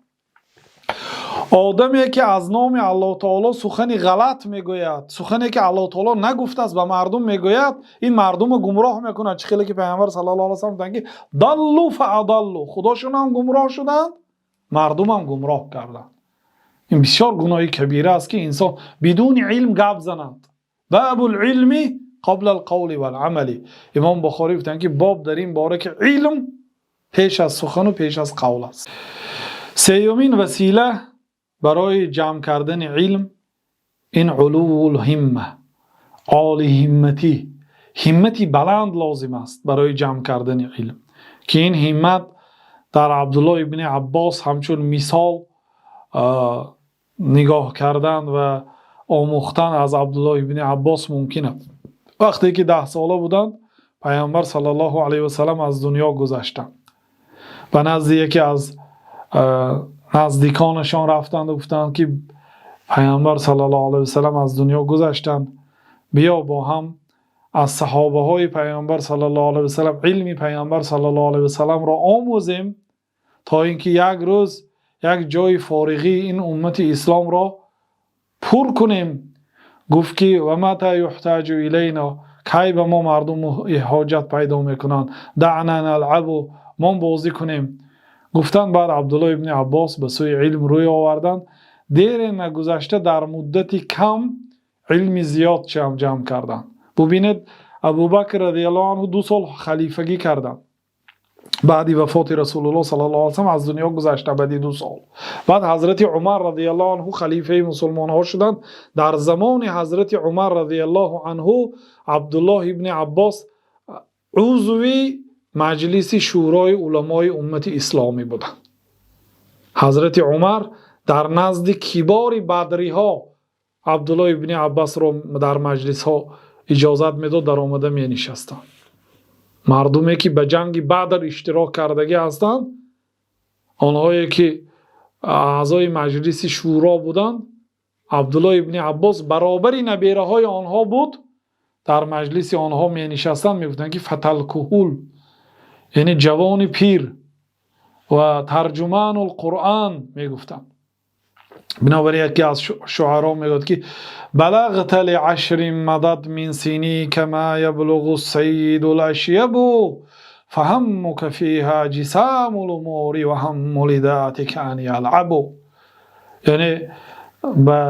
Одаме ки аз номи Аллоҳ таоло сухани ғалат мегӯяд, сухане ки Аллоҳ таоло нагуфтааст, ба мардум мегӯяд, ин мардумро гумроҳ мекунад. Чӣ хеле ки Пайғамбар саллаллоҳу алайҳи васаллам гуфтанд, ки ضلوا فأضلوا, худошонам гумроҳ шуданд, мардумам гумроҳ карданд. Ин бисёр гуноҳи кабира аст, ки инсон бидуни илм гап занад. باب العلم قبل القول والعمل. Имом Бухорӣ гуфтанд, ки боб дар ин бора, ки илм пеш аз сухану пеш аз қавл аст. Сеюмин васила барои ҷамъ кардани илм ин علو الهمة, олиҳимматӣ, ҳиммати баланд лозим аст барои ҷамъ кардани илм, ки ин ҳиммат дар Абдуллоҳ ибни Аббос ҳамчун мисол нигоҳ кардан ва омӯхтан аз Абдуллоҳ ибни Аббос мумкин аст. Вақте ки 10сола буданд, Пайғамбар саллаллоҳу алайҳи васаллам аз дунё гузаштанд. Ба назди яке аз наздиконашон рафтанду гуфтанд, ки Пайғамбар саллаллоҳу алайҳи васаллам аз дунё гузаштанд, биё бо ҳам аз саҳобаҳои Пайғамбар саллаллоҳу алайҳи васаллам илми Пайғамбар саллаллоҳу алайҳи васалламро омӯзем, то ин ки як рӯз як ҷои фориғии ин уммати исломро пур кунем. Гуфт, ки ومتى يحتاج إلينا, кай ба мо мардум ҳоҷат пайдо мекунанд? دعنا نلعب, мо бозӣ кунем, гуфтанд. Баъд Абдуллоҳ ибни Аббос ба сӯи илм рӯй оварданд. Дере нагузашта, дар муддати кам илми зиёд ҷамъ карданд. Бубинед, Абубакр радиаллоҳу анҳу 2 сол халифагӣ карданд баъди вафоти Расулуллоҳ саллаллоҳу алайҳи васаллам. Аз дунё гузашта баъди 2 сол. Баъд ҳазрати Умар радиаллоҳу анҳу халифаи мусулмонҳо шуданд. Дар замони ҳазрати Умар радиаллоҳу анҳу Абдуллоҳ ибни Аббос узви Маҷлиси Шӯрои уламои уммати исломӣ буданд. Ҳазрати Умар дар назди кибори бадриҳо Абдуллоҳ ибни Аббасро дар маҷлисҳо иҷозат медод, даромада менишастанд. Мардуме ки ба ҷанги Бадр иштирок кардагӣ ҳастанд, онҳое ки аъзои Маҷлиси Шӯро буданд, Абдуллоҳ ибни Аббос баробари набераҳои онҳо буд, дар маҷлиси онҳо менишастанд. Мегуфтанд, ки فتى الكهول, яъне ҷавони пир ва ترجمان القرآن мегуфтанд. Бинобар яке аз шуаро мегӯяд, ки بلغت لعشر مضت من سنيك ما يبلغ السيد الأشيب، فهمك فيها جسام الأمور وهم لذاتك أن يلعب. Яъне ба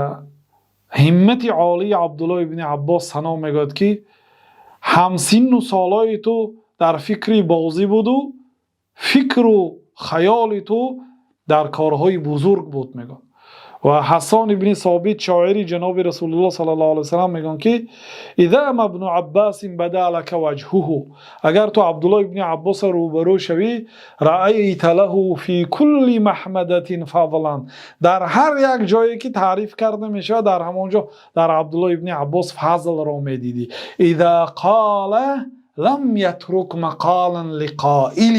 ҳиммати олии Абдуллоҳ ибни Аббос сано мегӯяд, ки ҳамсинну солои ту дар фикри бозӣ буду фикру хаёли ту дар корҳои бузург буд, мегӯяд. Ва Ҳассон ибни Собит, шоири ҷаноби Расулуллоҳ саллаллоҳу алайҳи васаллам, мегӯянд, ки: إذا ما ابن عباس بدا لك وجهه, агар ту Абдуллоҳ ибни Аббоса рӯбарӯ шавӣ, رأيت له في كل محمدة فضلا, дар ҳар як ҷое ки таъриф карда мешавад, дар ҳамон ҷо дар Абдуллоҳ ибни Аббос фазлро медидӣ. إذا قال لم يترك مقالا لقائل,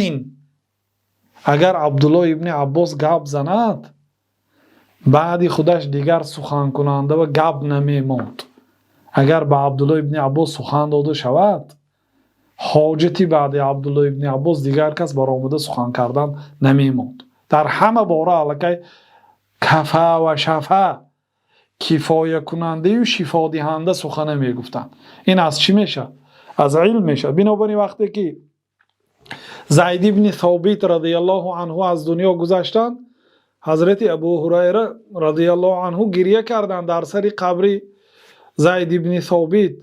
агар Абдуллоҳ ибни Аббос гап занад, баъди худаш дигар суханкунанда ва гап намемонд. Агар ба Абдуллоҳ ибни Аббос сухан дода шавад, ҳоҷати баъди Абдуллоҳ ибни Аббос дигар кас баромада сухан кардан намемонд. Дар ҳама бора аллакай كفى وشفى, кифоякунандаю шифодиҳанда сухане мегуфтанд. Ин аз чӣ мешавад? Аз илм мешавад. Бинобар ин, вақте ки Зайд ибни Собит радиаллоҳу анҳу аз дунё гузаштанд, ҳазрати Абу Ҳурайра радиаллоҳу анҳу гирья карданд дар сари қабри Зайд ибни Собит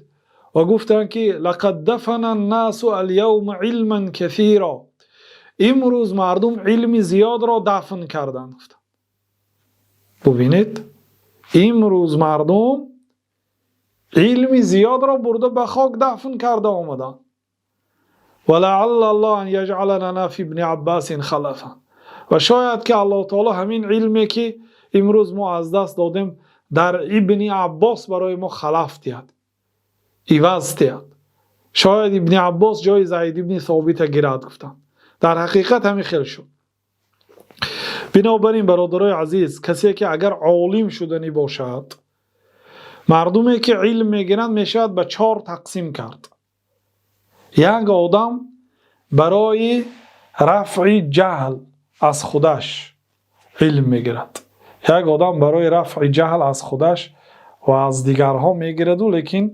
ва гуфтанд, ки: لقد دفن الناس اليوم علما كثيرا, имрӯз мардум илми зиёдро дафн карданд, гуфтанд. Бубинед, имрӯз мардум илми зиёдро бурда ба хок дафн карда омаданд. ولعل الله أن يجعل لنا في ابن عباس خلفا, ва шояд ки Аллоҳ таоло ҳамин илме, ки имрӯз мо аз даст додем, дар Ибни Аббос барои мо халаф диҳад, иваз диҳад. Шояд Ибни Аббос ҷои Зайд ибни Собита гирад, гуфтанд. Дар ҳақиқат ҳамин хел шуд. Бинобар ин, бародарои азиз, касе ки агар олим шуданӣ бошад, мардуме ки илм мегиранд, мешавад ба чор тақсим кард. Як одам барои рафъи ҷаҳл аз худаш илм мегирад. Як одам барои рафъи ҷаҳл аз худаш ва аз дигарҳо мегираду, лекин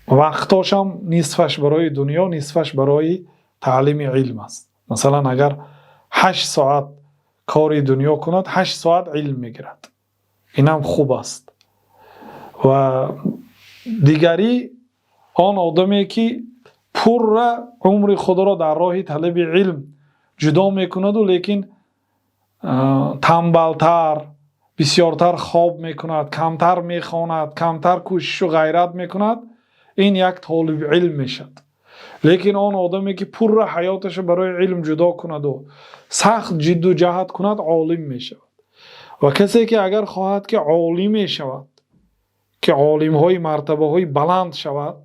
вақтошам нисфаш барои дунё, нисфаш барои таълими илм аст. Масалан, агар 8 соат кори дунё кунад, 8 соат илм мегирад, инам хуб аст. Ва дигарӣ он одаме ки пурра умри худро дар роҳи талаби илм ҷудо мекунаду, лекин тамбалтар, бисёртар хоб мекунад, камтар мехонад, камтар кӯшишу ғайрат мекунад, ин як толиби илм мешавад. Лекин он одаме ки пурра ҳаёташро барои илм ҷудо кунаду сахт ҷидду ҷаҳд кунад, олим мешавад. Ва касе ки агар хоҳад ки олим мешавад, ки олимҳои мартабаҳои баланд шавад,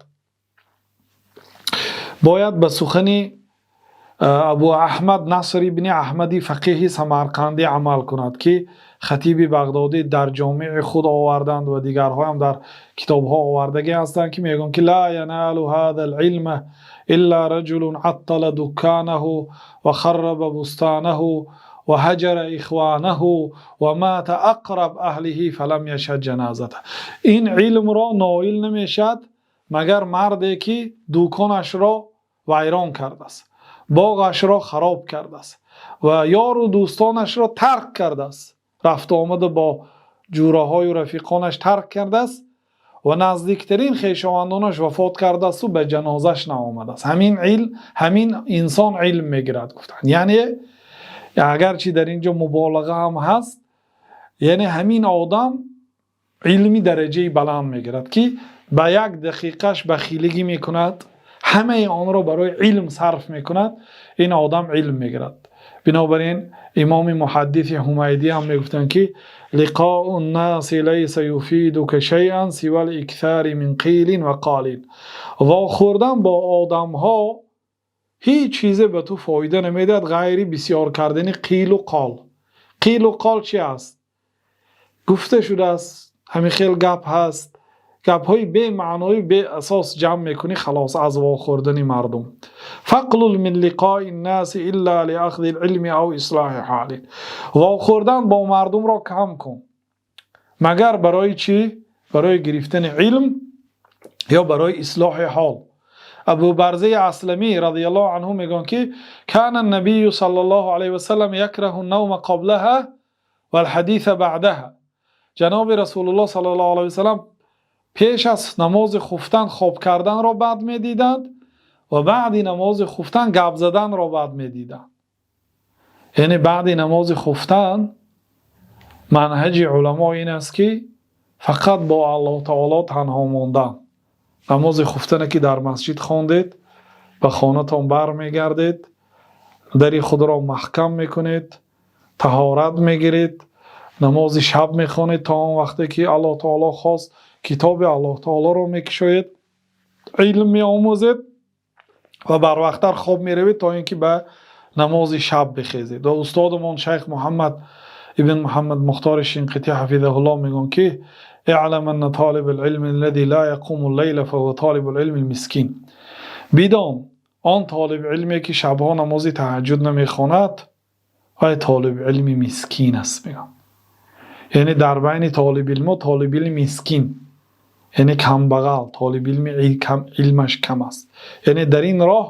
бояд ба сухани Абу Аҳмад Наср ибни Аҳмади фақиҳи самарқандӣ амал кунад, ки Хатиби Бағдодӣ дар Ҷомеи худ оварданд ва дигарҳоям дар китобҳо овардагӣ ҳастанд, ки мегӯянд ки: لا ينال هذا العلم إلا رجل عطل دكانه وخرب بستانه وهجر إخوانه ومات أقرب أهله فلم يشهد جنازته. Ин илмро ноил намешавад, магар марде ки дуконашро вайрон кардааст, боғашро хароб кардааст ва ёру дӯстонашро тарк кардааст, рафту омада бо ҷӯраҳою рафиқонаш тарк кардааст ва наздиктарин хешовандонаш вафот кардаасту ба ҷанозаш наомадааст. Ҳамин илм, ҳамин инсон илм мегирад, гуфтанд. Яъне, агарчи дар ин ҷо муболиға ҳам ҳаст, яъне ҳамин одам илми дараҷаи баланд мегирад, ки ба як дақиқаш бахилигӣ мекунад, ҳамаи онро барои илм сарф мекунад, ин одам илм мегирад. Бинобар ин, имоми муҳаддиси Ҳумайдӣ ҳам мегуфтанд, ки: لقاء الناس ليس يفيدك شيئا سوى الإكثار من قيل وقال. Вохӯрдан бо одамҳо ҳеҷ чизе ба ту фоида намедиҳад, ғайри бисёр кардани қилу қол. Қилу қол чи аст? Гуфта шудааст, ҳамин хел гап ҳаст, гапҳои бемаънои беасос ҷамъ мекунӣ, халос. Аз вохӯрдани мардум: فاقلل من لقاء الناس إلا لأخذ العلم أو إصلاح حال. Вохӯрдан бо мардумро кам кун, магар барои чӣ? Барои гирифтани илм ё барои ислоҳи ҳол. Абу Барзаи Асламӣ радиаллоҳу анҳу мегӯянд, ки: كان النبي صلى الله عليه وسلم يكره النوم قبلها والحديث بعدها. Ҷаноби Расулуллоҳ саллаллоҳу алайҳи васалам пеш аз намози хуфтан хоб карданро бад медиданд ва баъди намози хуфтан гап заданро бад медиданд. Яъне баъди намози хуфтан Манҳаҷи уламо ин аст, ки фақат бо Аллоҳ таоло танҳо мондан. Намози хуфтане ки дар масҷид хондед, ба хонатон бармегардед, дари худро маҳкам мекунед, таҳорат мегиред, намози шаб мехонед то он вақте ки Аллоҳ таоло хост, китоби Аллоҳ таолоро мекушоед, илм меомӯзед ва барвақттар хоб меравед, то ин ки ба намози шаб бихезед. Ва устодамон шайх Муҳаммад ибн Муҳаммад Мухтори Шинқитӣ ҳафизаҳуллоҳ мегӯянд, ки اعلم أن طالب العلم الذي لا يقوم الليل فهو طالب العلم المسكين. Бидон, он толиби илме ки шабҳо намози таҳаҷҷуд намехонад, вай толиби илми мискин аст, мегӯянд. Яъне дар байни толиби илмо толиби илми мискин, яъне камбағал, толиби илми илмаш кам аст. Яъне дар ин роҳ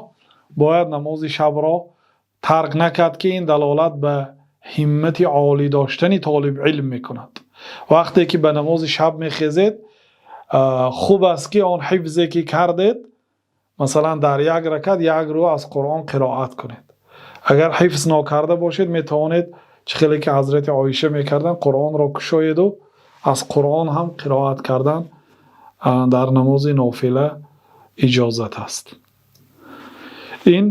бояд намози шабро тарк накард, ки ин далолат ба ҳиммати олӣ доштани толиби илм мекунад. Вақте ки ба намози шаб мехезед, хуб аст, ки он ҳифзе ки кардед, масалан, дар як ракат як рӯ аз Қуръон қироат кунед. Агар ҳифз нокарда бошед, метавонед, чӣ хеле ки ҳазрати Оиша мекарданд, Қуръонро кушоеду аз Қуръон ҳам қироат кардан дар намози нофила иҷозат аст. Ин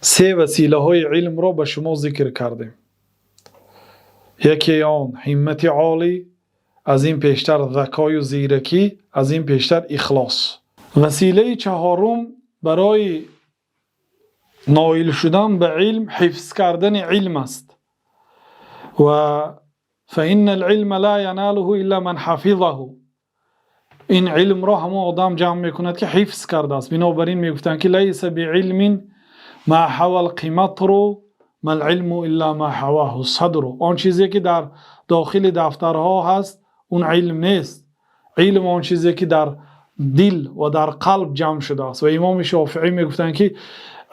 се василаҳои илмро ба шумо зикр кардем. Яке он ҳиммати олӣ, аз ин пештар закою зиракӣ, аз ин пештар ихлос. Василаи чаҳорум барои ноил шудан ба илм ҳифз кардани илм аст. Ва فإن العلم لا يناله إلا من حفظه. Ин илмро ҳамон одам ҷамъ мекунад, ки ҳифз кардааст. Бинобар ин мегуфтанд, ки ليس بعلم ما حوى القمطر، ما العلم إلا ما حواه الصدر. Он чизе ки дар дохили дафтарҳо ҳаст, он илм нест. Илм он чизе ки дар дил ва дар қалб ҷамъ шудааст. Ва имоми Шофиӣ мегуфтанд, ки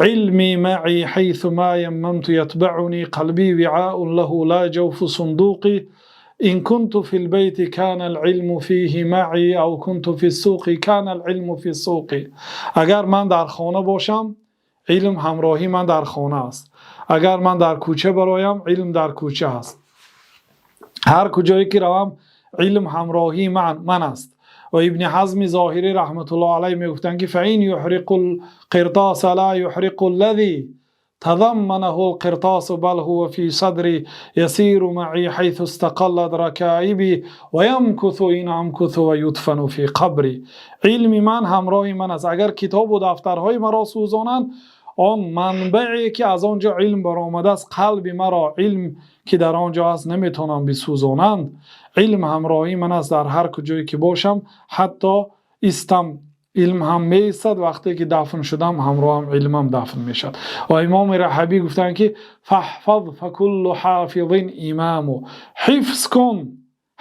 علمي معي حيثما يممت يتبعني، قلبي وعاء له لا جوف صندوقي، إن كنت في البيت كان العلم فيه معي، أو كنت في السوق كان العلم في السوق. Агар ман дар хона бошам, илм ҳамроҳи ман дар хона аст. Агар ман дар кӯча бароям, илм дар кӯча аст. Ҳар куҷое ки равам, илм ҳамроҳии ман аст. Ва Ибни Ҳазми Зоҳирӣ раҳматуллоҳ алайҳ мегуфтанд, ки فإن يحرقوا القرطاس لا يحرقوا الذي تضمنه القرطاس، بل هو في صدري يسير معي حيث استقلت ركائبي ويمكث إن أمكث ويدفن في قبري. Илми ман ҳамроҳи ман аст. Агар китобу дафтарҳои маро сӯзонанд, он манбае ки аз он ҷо илм баромадааст, қалби маро, илм ки дар он ҷо аст, наметавонанд бисӯзонанд. Илм ҳамроҳи ман аст дар ҳар куҷое ки бошам, ҳатто истам, илм ҳам меистад, вақте ки дафн шудам, ҳамроҳам илмам дафн мешавад. Ва имоми Раҳабӣ гуфтанд, ки فاحفظ فكل حافظ إمام. Ҳифз кун,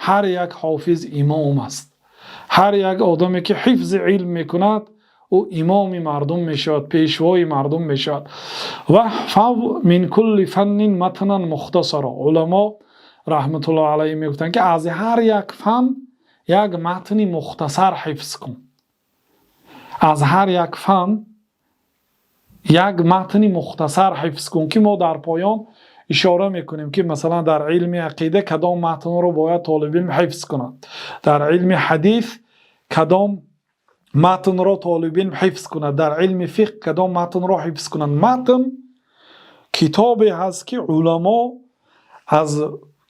ҳар як ҳофиз имом аст. Ҳар як одаме ки ҳифзи илм мекунад, ӯ имоми мардум мешавад, пешвои мардум мешавад. واحفظ من كل فن متنا مختصرا. Уламо раҳматуллоҳ алайҳ мегуфтанд, ки аз ҳар як фан як матни мухтасар ҳифз кун. Аз ҳар як фан як матни мухтасар ҳифз кун, ки мо дар поён ишора мекунем, ки масалан дар илми ақида кадом матнро бояд толибилм ҳифз кунад, дар илми ҳадис кадом матнро толибилм ҳифз кунад, дар илми фиқҳ кадом матнро ҳифз кунад. Матн китобе ҳаст, ки уламо аз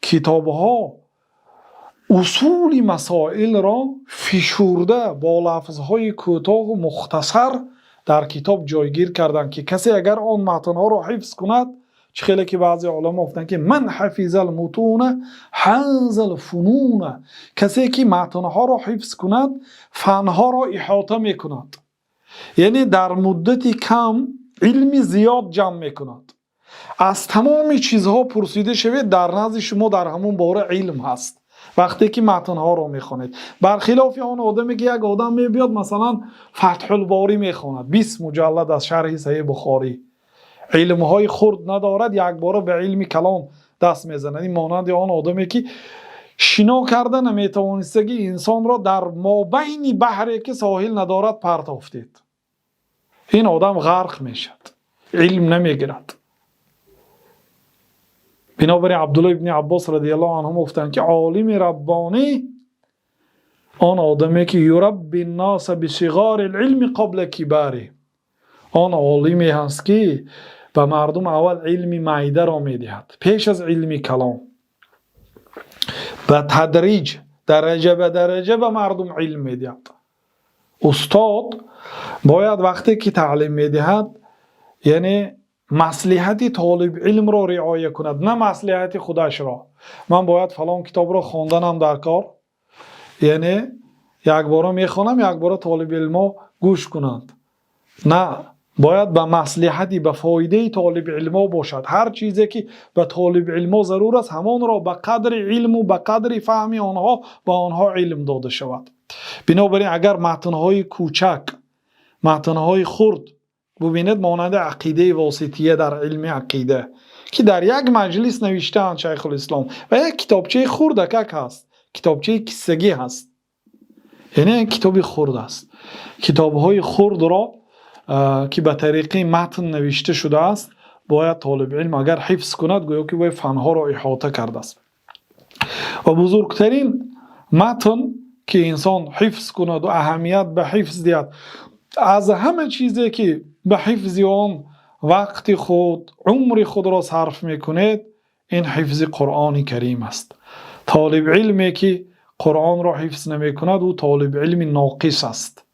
китобҳо усули масоилро фишурда бо лафзҳои кӯтоҳу мухтасар дар китоб ҷойгир карданд, ки касе агар он матнҳоро ҳифз кунад, чӣ хеле ки баъзе уламо гуфтанд, ки من حفظ المتون حاز الفنون. Касе ки матнҳоро ҳифз кунад, фанҳоро иҳота мекунад, яъне дар муддати кам илми зиёд ҷамъ мекунад. Аз тамоми чизҳо пурсида шавед, дар назди шумо дар ҳамон бора илм ҳаст, вақте ки матнҳоро мехонед, бархилофи он одаме ки як одам мебиёд, масалан, Фатҳулборӣ мехонад, 20 муҷаллад аз шарҳи Саҳеҳи Бухорӣ, илмҳои хурд надорад, якбора ба илми калон даст мезанад. Ин монанди он одаме ки шино карда наметавонистаги инсонро дар мобайни баҳре ки соҳил надорад партофтед, ин одам ғарқ мешавад, илм намегирад. Бинобар ин Абдулло ибни Аббос радиаллоҳу анҳумо гуфтанд, ки олими раббонӣ он одаме, ки يربي الناس بصغار العلم قبل كباره, он олиме ҳаст, ки ба мардум аввал илми майдаро медиҳад пеш аз илми калон, ба тадриҷ, дараҷа ба дараҷа ба мардум илм медиҳад. Устод бояд вақте ки таълим медиҳад, яъне маслиҳати толибилмро риоя кунад, на маслиҳати худашро. Ман бояд фалон китобро хонданам дар кор, яъне якбора мехонам, якбора толибилмо гӯш кунанд. На, бояд ба маслиҳати, ба фоидаи толибилмо бошад. Ҳар чизе ки ба толибилмо зарур аст, ҳамонро ба қадри илму ба қадри фаҳми онҳо ба онҳо илм дода шавад. Бинобар ин агар матнҳои кӯчак, матнҳои хурд бубинед, монанди Ақидаи Восития дар илми ақида, ки дар як маҷлис навиштаанд Шайхулислом ва як китобчаи хурдакак ҳаст, китобчаи киссагӣ ҳаст, яъне китоби хурд аст. Китобҳои хурдро, ки ба тариқи матн навишта шудааст, бояд толибилм агар ҳифз кунад, гӯё ки вай фанҳоро иҳота кардааст. Ва бузургтарин матн, ки инсон ҳифз кунаду аҳамият ба ҳифз диҳад, аз ҳама чизе ки ба ҳифзи он вақти худ, умри худро сарф мекунед, ин ҳифзи Қуръони Карим аст. Толибилме ки Қуръонро ҳифз намекунад, ӯ толибилми ноқис аст,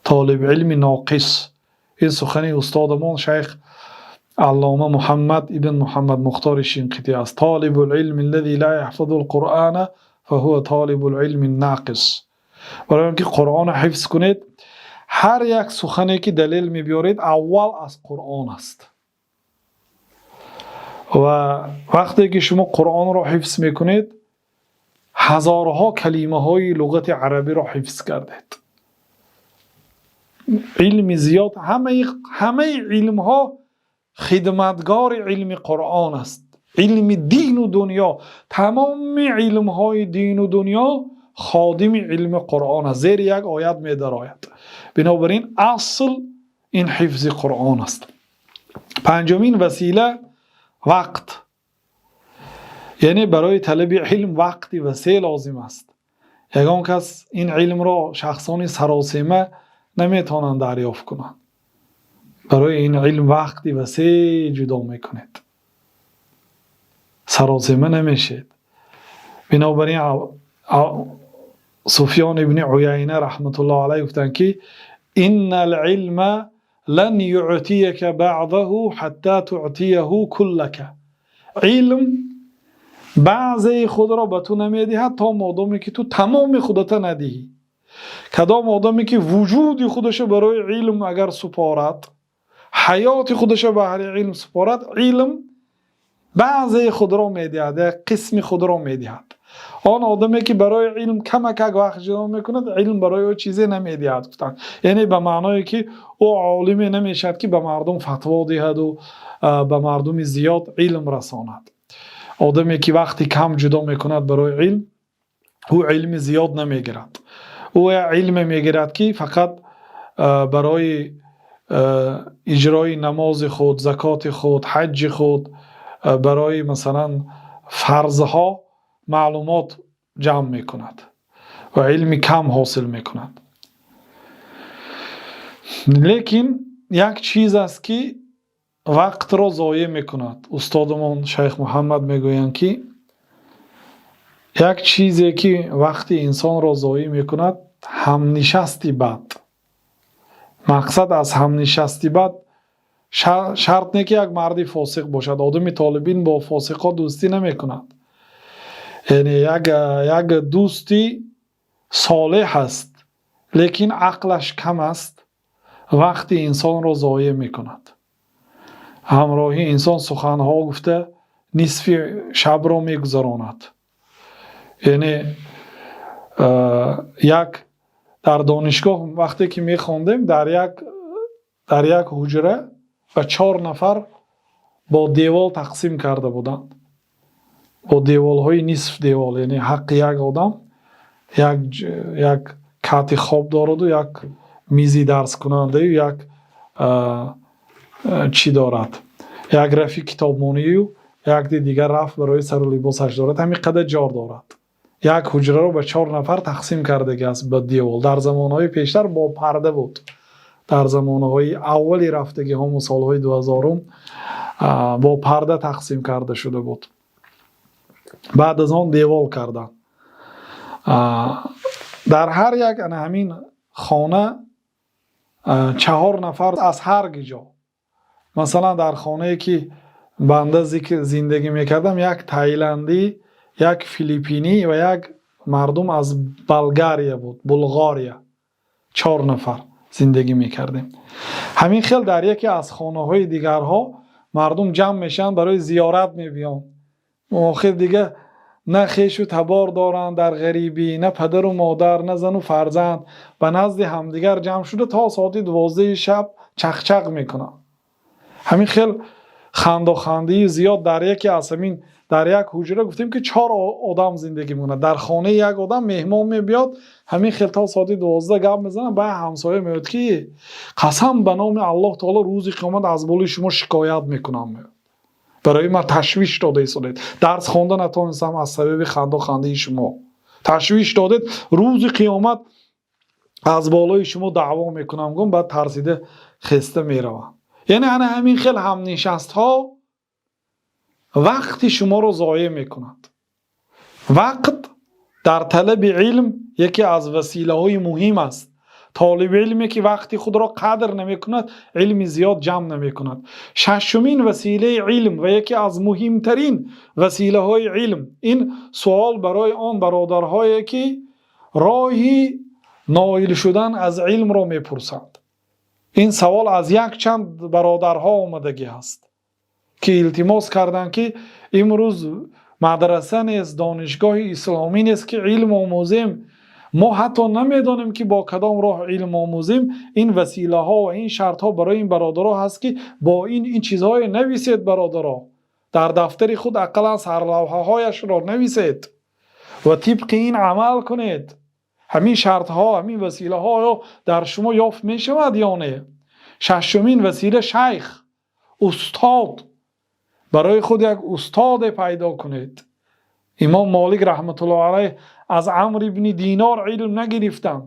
толибилми ноқис. Ин сухани устодамон шайх аллома Муҳаммад ибн Муҳаммад Мухтори Шинқитӣ аст: طالب العلم الذي لا يحفظ القرآن فهو طالب العلم الناقص. Барои он ки Қуръонро ҳифз кунед, ҳар як сухане ки далел мебиёред, аввал аз Қуръон аст. Ва вақте ки шумо Қуръонро ҳифз мекунед, ҳазорҳо калимаҳои луғати арабиро ҳифз кардед. Илми зиёд, ҳамаи илмҳо хидматгори илми Қуръон аст. Илми дину дунё, тамоми илмҳои дину дунё ходими илми Қуръон аст, зери як оят медарояд. Бинобар ин асл ин ҳифзи Қуръон аст. Панҷумин васила — вақт. Яъне барои талаби илм вақти васеъ лозим аст. Ягон кас ин илмро, шахсони саросема наметавонанд дарёфт кунанд. Барои ин илм вақти васеъ ҷудо мекунед, саросема намешед. Бинобар ин Суфён ибни Уяйна раҳматуллоҳ алайҳ гуфтанд, ки إن العلم لن يعطيك بعضه حتى تعطيه كلك. Илм баъзеи худро ба ту намедиҳад, то модоме ки ту тамоми худата надиҳӣ. Кадом одаме ки вуҷуди худаша барои илм агар супорад, ҳаёти худаша ба аҳли илм супорад, илм баъзеи худро медиҳад, як қисми худро медиҳад. Он одаме ки барои илм камакак вақт ҷудо мекунад, илм барои ӯ чизе намедиҳад, гуфтанд. Яъне ба маъное ки ӯ олиме намешавад, ки ба мардум фатво диҳаду ба мардуми зиёд илм расонад. Одаме ки вақти кам ҷудо мекунад барои илм, ӯ илми зиёд намегирад. Ӯ як илме мегирад, ки фақат барои иҷрои намози худ, закоти худ, ҳаҷҷи худ, барои масалан фарзҳо маълумот ҷамъ мекунад ва илми кам ҳосил мекунад. Лекин як чиз аст, ки вақтро зоеъ мекунад. Устодамон шайх Муҳаммад мегӯянд, ки як чизе ки вақти инсонро зоеъ мекунад, ҳамнишасти бад. Мақсад аз ҳамнишасти бад шарт не ки як марди фосиқ бошад. Одами толибилм бо фосиқҳо дӯстӣ намекунад. Яъне як дӯсти солеҳ аст, лекин ақлаш кам аст, вақти инсонро зоеъ мекунад. Ҳамроҳи инсон суханҳо гуфта нисфи шабро мегузаронад. Яъне як дар донишгоҳ вақте ки мехондем, дар як ҳуҷра ба чор нафар бо девол тақсим карда буданд, бо деволҳои нисф девол. Яъне ҳаққи як одам як кати хоб дораду, як мизи дарскунандаю, як чӣ дорад, як рафи китобмонию. Якди дигар рафт барои сару либосаш дорад. Ҳамин қадар ҷор дорад. Як ҳуҷраро ба чор нафар тақсим кардагӣ аст ба девол. Дар замонҳои пештар бо парда буд. Дар замонҳои аввали рафтагиҳо, солҳои 2000, бо парда тақсим карда шуда буд. Баъд аз он девол карданд. Дар ҳар як ана ҳамин хона чаҳор нафар аз ҳар ҷо. Масалан, дар хонае ки банда зиндагӣ мекардам, як тайландӣ, як филиппинӣ ва як мардум аз Болгария буд, Булғория. Чор нафар зиндагӣ мекардем. Ҳамин хел дар яке аз хонаҳои дигарҳо мардум ҷамъ мешаванд, барои зиёрат мебиёнд. Охир дига на хешу табор доранд дар ғарибӣ, на падару модар, на зану фарзанд, ба назди ҳамдигар ҷамъ шуда то соати 12 шаб чақчақ мекунанд. Ҳамин хел хандохандии зиёд дар яке аз ҳамин, дар як ҳуҷра гуфтем ки чор одам зиндагӣ мекунад. Дар хонаи як одам меҳмон мебиёд, ҳамин хел то соати 12 гап мезанад. Баъд ҳамсоя меояд ки қасам ба номи Аллоҳ таоло, рӯзи қиёмат аз болои шумо шикоят мекунам, барои ман ташвиш дода истодед, дарс хонда натонистам аз сабаби хандохандии шумо, ташвиш додед, рӯзи қиёмат аз болои шумо даъво мекунам, гум. Баъд тарсида хеста мераванд. Яъне ана ҳамин хел ҳамнишастҳо вақти шуморо зоеъ мекунад. Вақт дар талаби илм яке аз василаҳои муҳим аст. Толиби илме ки вақти худро қадр намекунад, илми зиёд ҷамъ намекунад. Шашумин василаи илм ва яке аз муҳимтарин василаҳои илм, ин суол барои он бародарҳое ки роҳи ноил шудан аз илмро мепурсанд. Ин савол аз якчанд бародарҳо омадагӣ ҳаст, ки илтимос карданд, ки имрӯз мадраса нест, донишгоҳи исломӣ нест, ки илм омӯзем. Мо ҳатто намедонем, ки бо кадом роҳ илм омӯзем. Ин василаҳо ва ин шартҳо барои ин бародаро ҳаст, ки бо ин чизҳое нависед, бародаро, дар дафтари худ ақаллан сарлавҳаҳояшро нависед ва тибқи ин амал кунед. Ҳамин шартҳо, ҳамин василаҳо оё дар шумо ёфт мешавад ё не? Шашумин васила — шайх, устод. Барои худ як устоде пайдо кунед. Имом Молик раҳматуллоҳ алайҳ аз Амр ибни Динор илм нагирифтанд.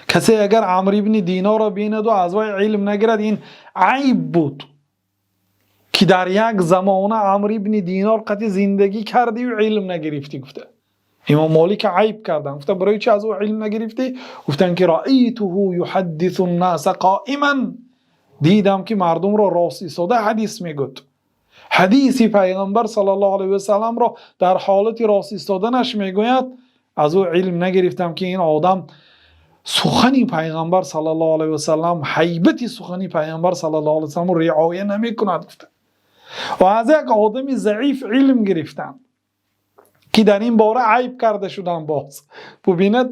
Касе агар Амр ибни Динорро бинаду аз вай илм нагирад, ин айб буд, ки дар як замона Амр ибни Динор қати зиндагӣ кардию илм нагирифтӣ, гуфта имом Молик айб карданд. Гуфта: «Барои чи аз ӯ илм нагирифтӣ?» Гуфтанд ки رأيته يحدث الناس قائما, дидам, ки мардумро рост истода ҳадис мегӯд, ҳадиси пайғамбар саллаллоҳу алайҳи васалламро дар ҳолати рост истоданаш мегӯяд. Аз ӯ илм нагирифтам, ки ин одам сухани пайғамбар саллаллоҳу алайҳи васаллам, ҳайбати сухани пайғамбар саллаллоҳу алайҳи васалламро риоя намекунад, гуфта. Ва аз як одами заиф илм гирифтанд, ки дар ин бора айб карда шуданд. Боз бубинад,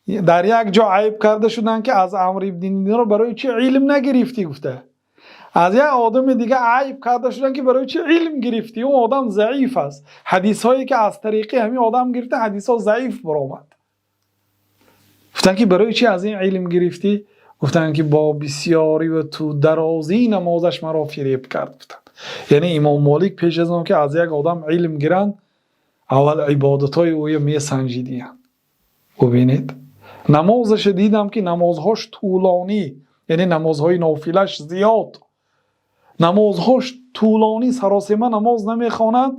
дар як ҷо айб карда шуданд, ки аз Амр ибни Динор барои чи илм нагирифтӣ, гуфта. Аз як одами дига айб карда шуданд, ки барои чи илм гирифтӣ, он одам заиф аст. Ҳадисҳое ки аз тариқи ҳамин одам гирифта, ҳадисҳо заиф баромад. Гуфтанд, ки барои чи аз ин илм гирифтӣ? Гуфтанд, ки бо бисёрӣ ва ту дарозии намозаш маро фиреб кард, гуфтанд. Яъне имом Молик пеш аз он ки аз як одам илм гиранд, аввал ибодатҳои ӯя месанҷидиянд. Бубинед, намозаша дидам, ки намозҳош тӯлонӣ, яъне намозҳои нофилаш зиёд, намозҳош тӯлонӣ, саросема намоз намехонад.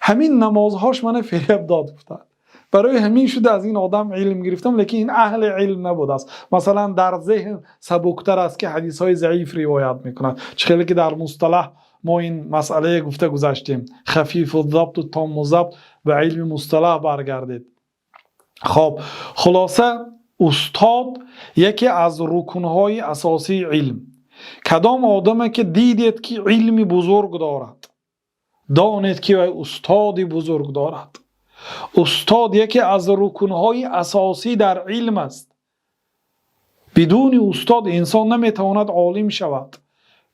Ҳамин намозҳош мана фиреб дод, гуфтанд. Барои ҳамин шуда аз ин одам илм гирифтам, лекин ин аҳли илм набудааст. Масалан, дар зеҳн сабуктар аст, ки ҳадисҳои заиф ривоят мекунад. Чӣ хеле ки дар мусталаҳ мо ин масъалае гуфта гузаштем, خفيف الضبط تام الضبط, ба илми мусталаҳ баргардед. Хоб, хулоса, устод яке аз рукнҳои асосии илм. Кадом одаме ки дидед, ки илми бузург дорад, донед, ки вай устоди бузург дорад. Устод яке аз рукнҳои асосӣ дар илм аст. Бидуни устод инсон наметавонад олим шавад.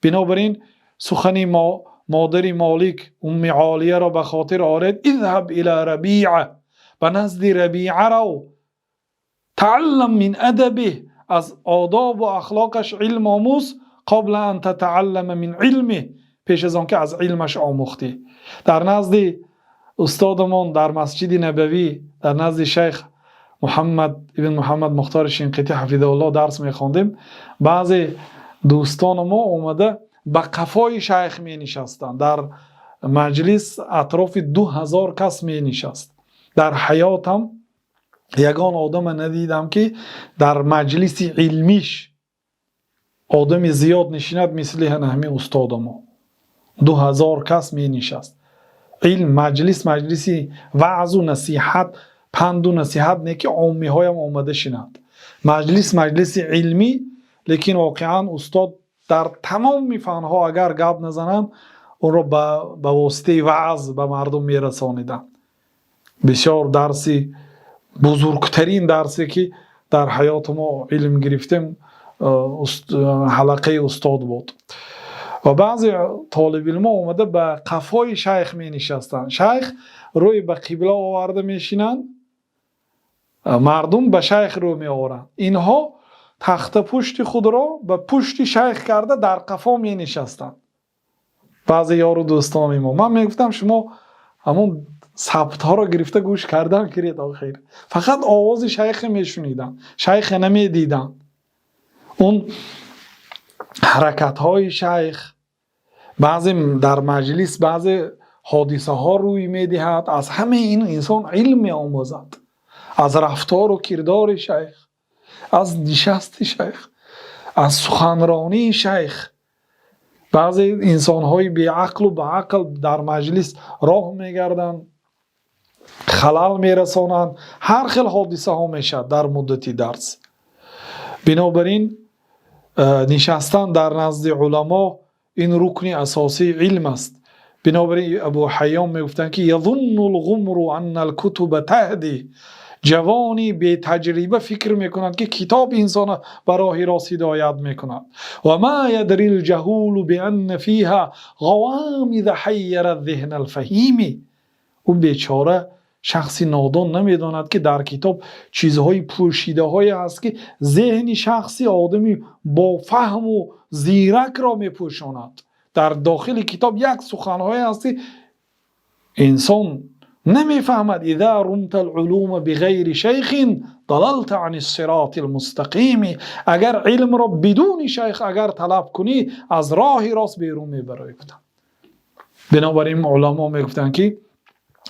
Бинобар ин сухани модари Молик, Умми Олияро ба хотир оред: اذهب إلى ربيعة, ба назди Рабиа рав, تعلم من أدبه, аз одобу ахлоқаш илм омӯз, قبل أن تتعلم من علمه, Пеш аз он ки аз илмаш омӯхтӣ. Дар назди устодамон дар Масҷиди Набавӣ, дар назди шайх Муҳаммад ибн Муҳаммад Мухтор Шинқитӣ ҳафизаҳуллоҳ дарс мехондем. Баъзе дӯстони мо омада ба қафои шайх менишастанд. Дар маҷлис атрофи 2000 кас менишаст. Дар ҳаётам ягон одамро надидам, ки дар маҷлиси илмиш одами зиёд нишинад, мисли ҳамин устодамо. 2000 кас менишаст. Илм маҷлис, маҷлиси ваъзу насиҳат, панду насиҳат не, ки оммиҳоям омада шинанд. Маҷлис маҷлиси илмӣ, лекин воқеан устод дар тамоми фанҳо агар гап назананд, онро ба воситаи ваъз ба мардум мерасониданд. Бисёр дарси бузургтарин дарсе, ки дар ҳаёти мо илм гирифтем, ҳалақаи устод буд. Ва баъзе толибилмо омада ба қафои шайх менишастанд. Шайх рӯй ба қибла оварда мешинанд, мардум ба шайх рӯ меоранд. Инҳо тахтапушти худро ба пушти шайх карда дар қафо менишастанд. Баъзе ёру дӯстони мо. Ман мегуфтам, шумо ҳамон сабтҳоро гирифта гӯш кардан киред. Охир фақат овози шайхе мешуниданд, шайхе намедиданд. Он ҳаракатҳои шайх, баъзе дар маҷлис баъзе ҳодисаҳо рӯй медиҳад, аз ҳамаи ин инсон илм меомӯзад. Аз рафтору кирдори шайх, аз нишасти шайх, аз суханронии шайх. Баъзе инсонҳои беақлу баақл дар маҷлис роҳ мегарданд, халал мерасонанд, ҳар хел ҳодисаҳо мешавад дар муддати дарс. Бинобар ин нишастан дар назди уламо ин рукни асосии илм аст. Бинобар ин Абу Ҳайём мегуфтанд, ки يظن الغمر أن الكتب تهدي. Ҷавони бетаҷриба фикр мекунад, ки китоб инсона ба роҳи рост ҳидоят мекунад. وما يدري الجهول بأن فيها غوامض حيرت ذهن الفهيم. Ӯ бечора шахси нодон намедонад, ки дар китоб чизҳои пӯшидаҳое ҳаст, ки зеҳни шахси одами бофаҳму зиракро мепӯшонад. Дар дохили китоб як суханҳое ҳаст, ки инсон намефаҳмад. إذا رمت العلوم بغير شيخ ضللت عن الصراط المستقيم. Агар илмро бидуни шайх агар талаб кунӣ, аз роҳи рост берун мебароӣ, гуфтанд. Бинобар ин уламо мегуфтанд, ки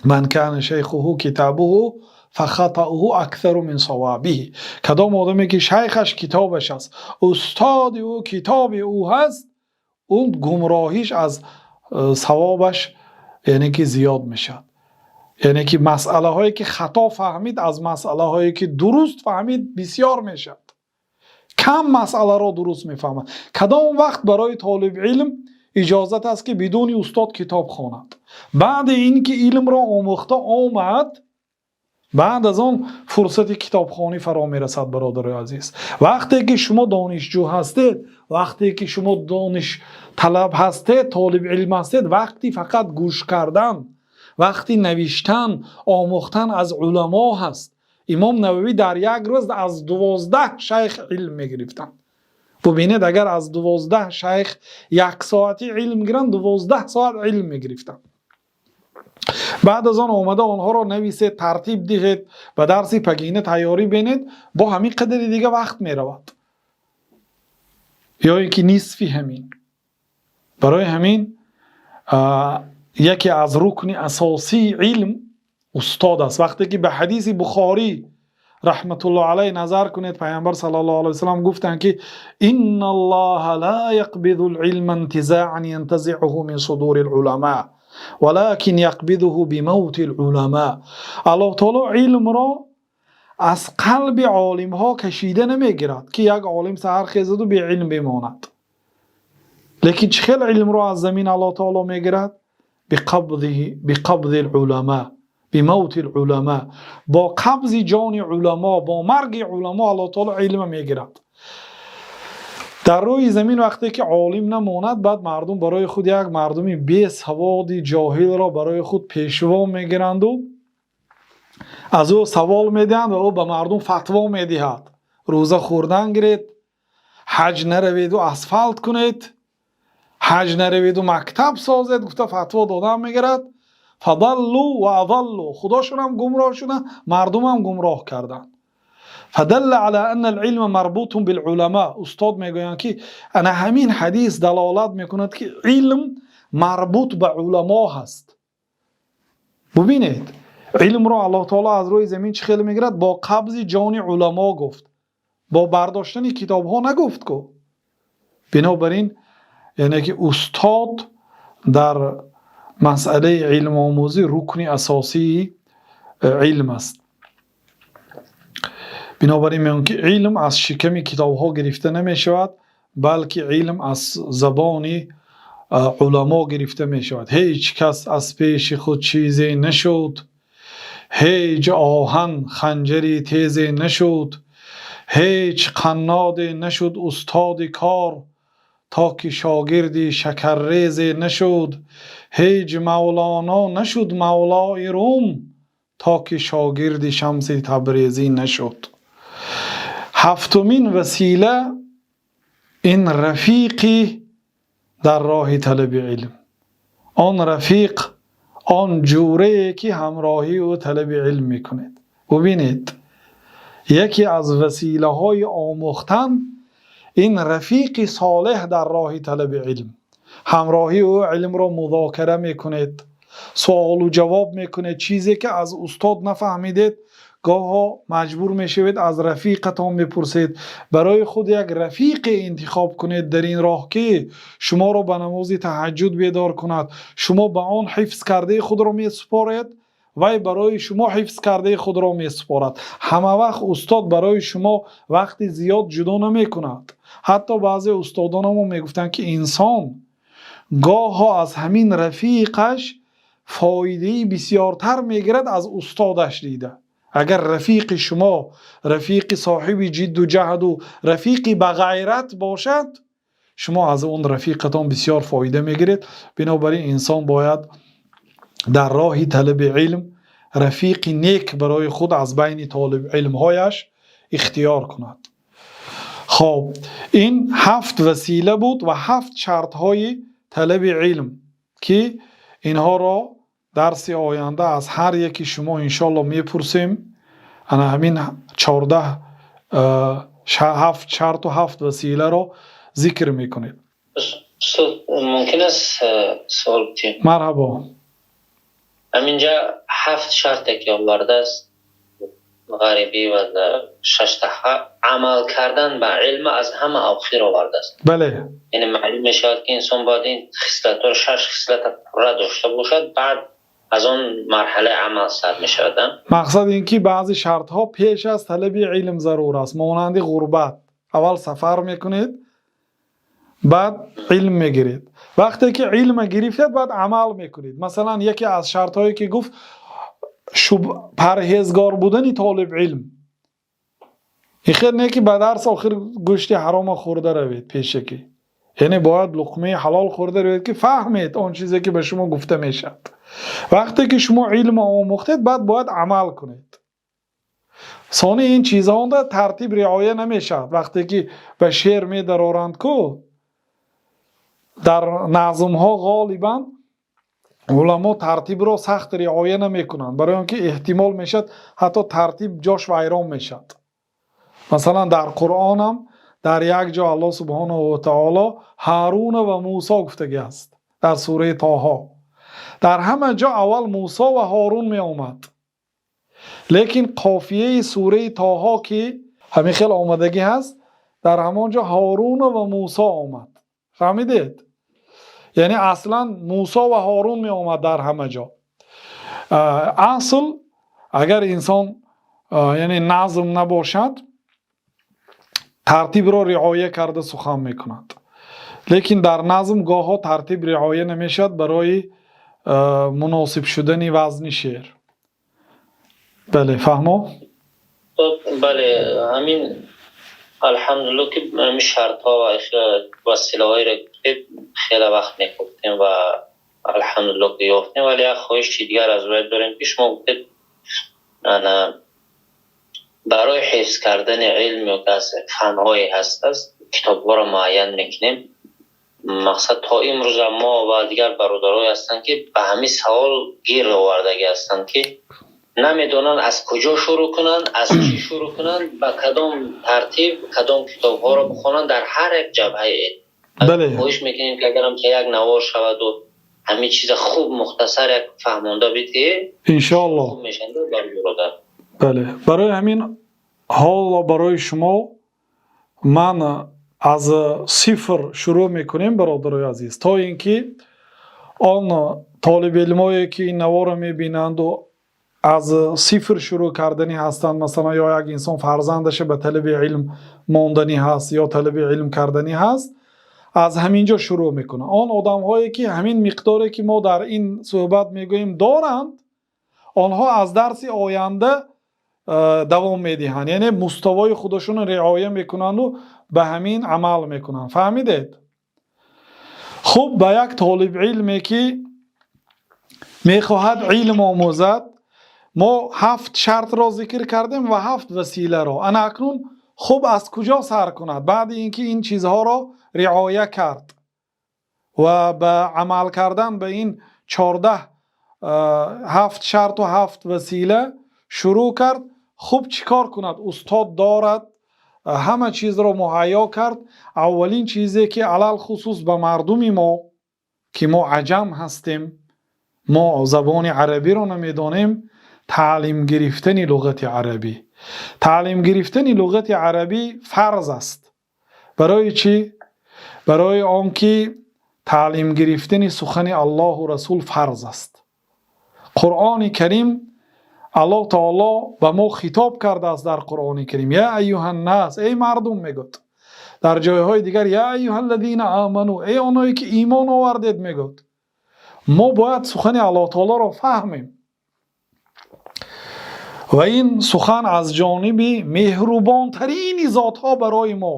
من كان شيخه كتابه فخطؤه أكثر من صوابه. Кадом одаме ки шайхаш китобаш аст, устоди ӯ китоби ӯ ҳаст, ӯ гумроҳиш аз савобаш, яъне ки зиёд мешавад, яъне ки масъалаҳое ки хато фаҳмид, аз масъалаҳое ки дуруст фаҳмид бисёр мешавад. Кам масъаларо дуруст мефаҳмад. Кадом вақт барои толибилм иҷозат аст, ки бидуни устод китоб хонад? Баъди ин ки илмро омӯхта омад, баъд аз он фурсати китобхонӣ фаро мерасад. Бародарои азиз, вақте ки шумо донишҷӯ ҳастед, вақте ки шумо доништалаб ҳастед, толибилм ҳастед, вақти фақат гӯш кардан, вақти навиштан, омӯхтан аз уламо ҳаст. Имом Нававӣ дар як рӯз аз 12 шайх илм мегирифтанд. Бубинед, агар аз 12 шайх як соати илм гиранд, 12 соат илм мегирифтанд. Баъд аз он омада онҳоро нависед, тартиб диҳед, ба дарси пагина тайёрӣ бинед, бо ҳамин қадари дига вақт меравад ё ин ки нисфи ҳамин. Барои ҳамин яке аз рукни асосии илм устод аст. Вақте ки ба ҳадиси Бухорӣ раҳматуллоҳ алайҳ назар кунед, Пайғамбар саллаллоҳу алайҳи васаллам гуфтанд, ки إن الله لا يقبض العلم انتزاعا ينتزعه من صدور العلماء ولكن يقبضه بموت العلماء. Аллоҳ таоло илмро аз қалби олимҳо кашида намегирад, ки як олим саҳар хезаду беилм бимонад. Лекин чӣ хел илмро аз замин Аллоҳ таоло мегирад? بقبض العلماء، بموت العلماء. Бо қабзи ҷони уламо, бо марги уламо Аллоҳ таоло илма мегирад. Дар рӯи замин вақте ки олим намонад, баъд мардум барои худ як мардуми бесаводи ҷоҳилро барои худ пешво мегиранду аз ӯ савол медиҳанд ва ӯ ба мардум фатво медиҳад: рӯза хӯрдан гиред, ҳаҷ нараведу асфалт кунед. Ҳаҷ нараведу мактаб созед гуфта фатво додан мегирад. فضلوا وأضلوا, худошонам гумроҳ шуданд, мардумам гумроҳ карданд. فدل على أن العلم مربوط بالعلماء. Устод мегӯянд, ки ана ҳамин ҳадис далолат мекунад, ки илм марбут ба уламо ҳаст. Бубинед, илмро Аллоҳ таоло аз рӯи замин чӣ хеле мегирад? Бо қабзи ҷони уламо гуфт, бо бардоштани китобҳо нагуфт ку. Бинобар ин, яъне ки устод дар масъалаи илмомӯзӣ рукни асосии илм аст. Бинобар ин мегӯям, ки илм аз шиками китобҳо гирифта намешавад, балки илм аз забони уламо гирифта мешавад. Ҳеҷ кас аз пеши худ чизе нашуд, ҳеҷ оҳан ханҷари тезе нашуд, ҳеҷ қанноде нашуд устоди кор, то ки шогирди шакаррезе нашуд, ҳеҷ Мавлоно нашуд мавлои Рум, то ки шогирди Шамси Табрезӣ нашуд. Ҳафтумин васила ин рафиқӣ дар роҳи талаби илм, он рафиқ, он ҷурае, ки ҳамроҳии ӯ талаби илм мекунед. Бубинед, яке аз василаҳои омӯхтан ин рафиқи солеҳ дар роҳи талаби илм. Ҳамроҳии ӯ илмро музокара мекунед, суолу ҷавоб мекунед. Чизе ки аз устод нафаҳмидед, гоҳо маҷбур мешавед, аз рафиқатон мепурсед. Барои худ як рафиқе интихоб кунед дар ин роҳ, ки шуморо ба намози таҳаҷҷуд бедор кунад. Шумо ба он ҳифз кардаи худро месупоред, вай барои шумо ҳифз кардаи худро месупорад. Ҳама вақт устод барои шумо вақти зиёд ҷудо намекунад. Ҳатто баъзе устодонамо мегуфтанд, ки инсон гоҳо аз ҳамин рафиқаш фоидаи бисёртар мегирад аз устодаш дида. Агар рафиқи шумо рафиқи соҳиби ҷидду ҷаҳду рафиқи бағайрат бошад, шумо аз он рафиқатон бисёр фоида мегиред. Бинобар ин инсон бояд дар роҳи талаби илм рафиқи нек барои худ аз байни толибилмҳояш ихтиёр кунад. Хоб, ин ҳафт васила буд ва ҳафт шартҳои талаби илм, ки инҳоро дарси оянда аз ҳар яки шумо иншоалло мепурсем. Ана ҳамин 14, ҳафт шарту ҳафт василаро зикр мекунед. Устод, мумкин аст савол бутем? Марҳабо. Ҳаминҷа ҳафт шарте ки овардааст Ғарибӣ ва шашта амал кардан ба илм аз ҳама охир овардааст. Бале. Яъне маълум мешавад, ки инсон бояд ин хислатҳоро, шаш хислата пурра дошта бошад, баъд аз он марҳалаи амал сар мешавад. Мақсад ин ки баъзе шартҳо пеш аз талаби илм зарур аст, монанди ғурбат. Аввал сафар мекунед, баъд илм мегиред. Вақте ки илма гирифтед, баъд амал мекунед. Масалан, яке аз шартҳое ки гуфт, парҳезгор будани толибилм. Ин хел не, ки ба дарс охир гӯшти ҳарома хӯрда равед пешакӣ. Яъне бояд луқмаи ҳалол хӯрда равед, ки фаҳмед он чизе, ки ба шумо гуфта мешавад. Вақте ки шумо илм омӯхтед, баъд бояд амал кунед. Сони ин чизҳода тартиб риоя намешавад. Вақте ки ба шеър медароранд ку, дар назмҳо ғолибан уламо тартибро сахт риоя намекунанд, барои он ки эҳтимол мешавад, ҳатто тартиб ҷош вайрон мешавад. Масалан, дар Қуръонам дар як ҷо Аллоҳ субҳонаҳу ва таоло Ҳаруна ва Мусо гуфтагӣ аст дар сураи Тоҳо. Дар ҳама ҷо аввал Мусо ва Ҳорун меомад, лекин қофияи сураи Тоҳо, ки ҳамин хел омадагӣ ҳаст, дар ҳамон ҷо Ҳоруна ва Мусо омад. Фаҳмидед? Яъне аслан Мусо ва Ҳорун меомад дар ҳама ҷо. Асл, агар инсон, яъне назм набошад, тартибро риоя карда сухан мекунад, лекин дар назм гоҳҳо тартиб риоя намешавад барои муносиб шудани вазни шеър. Бале, фаҳмо? Бале, ҳамин, алҳамдулилло, ки ҳамин шартҳо ва василаҳоеро гуфтед, хеле вақт мегуфтем ва алҳамдулилло, ки ёфтем. Вале як хоҳиши дигар аз вай дорем, ки шумо гуфтед, ана барои ҳифз кардани илм ё ки аз фанҳое ҳаст, аст, китобҳоро муайян мекунем. Мақсад, то имрӯза мо ва дигар бародарое ҳастанд, ки ба ҳамин савол гир овардагӣ ҳастанд, ки намедонанд, аз куҷо шурӯъ кунанд, аз чӣ шурӯъ кунанд, ба кадом тартиб кадом китобҳоро бихонанд дар ҳар як ҷабҳаи илм. Хоҳиш мекунем, ки агарам ки як навор шаваду ҳамин чиза хуб мухтасар як фаҳмонда бидиҳед. Иншоаллоҳ. Хуб мешавад барои бародар. Бале, барои ҳамин ҳоло барои шумо ман аз сифр шурӯъ мекунем, бародарои азиз, то ин ки он толибилмое, ки ин наворо мебинанду аз сифр шурӯъ карданӣ ҳастанд, масалан, ё як инсон фарзандаша ба талаби илм монданӣ ҳаст ё талаби илм карданӣ ҳаст, аз ҳамин ҷо шурӯъ мекунад. Он одамҳое, ки ҳамин миқдоре, ки мо дар ин суҳбат мегӯем, доранд, онҳо аз дарси оянда давом медиҳанд, яъне муставои худашонро риоя мекунанду ба ҳамин амал мекунанд. Фаҳмидед? Хуб, ба як толибилме, ки мехоҳад илм омӯзад, мо ҳафт шартро зикр кардем ва ҳафт василаро. Ана акнун, хуб, аз куҷо сар кунад, баъди ин ки ин чизҳоро риоя кард ва ба амал кардан ба ин 14, ҳафт шарту ҳафт васила шурӯъ кард? Хуб, чӣ кор кунад? Устод дорад, ҳама чизро муҳайё кард. Аввалин чизе, ки алалхусус ба мардуми мо, ки мо аҷам ҳастем, мо забони арабиро намедонем, таълим гирифтани луғати арабӣ. Таълим гирифтани луғати арабӣ фарз аст. Барои чӣ? Барои он ки таълим гирифтани сухани Аллоҳу Расул фарз аст. Қуръони Карим, Аллоҳ Таоло ба мо хитоб кардааст дар Қуръони Карим: «Я айюҳаннас», эй мардум, мегӯяд. Дар ҷойҳои дигар «Я айюҳаллазина аману», эй оное ки имон овардед, мегӯяд. Мо бояд сухани Аллоҳ Таолоро фаҳмем ва ин сухан аз ҷониби меҳрубонтарини зотҳо барои мо.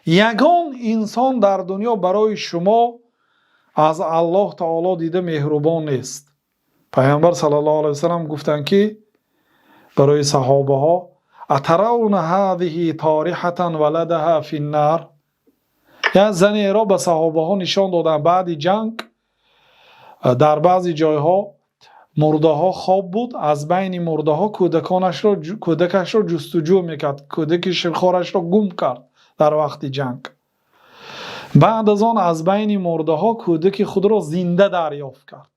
Ягон инсон дар дунё барои шумо аз Аллоҳ Таоло дида меҳрубон нест. Пайғамбар саллаллоҳу алайҳи васаллам гуфтанд, ки барои саҳобаҳо: «Атаравна ҳазиҳи ториҳатан валадаҳа финнар». Як занеро ба саҳобаҳо нишон доданд баъди ҷанг. Дар баъзе ҷойҳо мурдаҳо хоб буд, аз байни мурдаҳо кӯдакашро ҷустуҷӯ мекард. Кӯдаки ширхорашро гум кард дар вақти ҷанг. Баъд аз он аз байни мурдаҳо кӯдаки худро зинда дарёфт кард.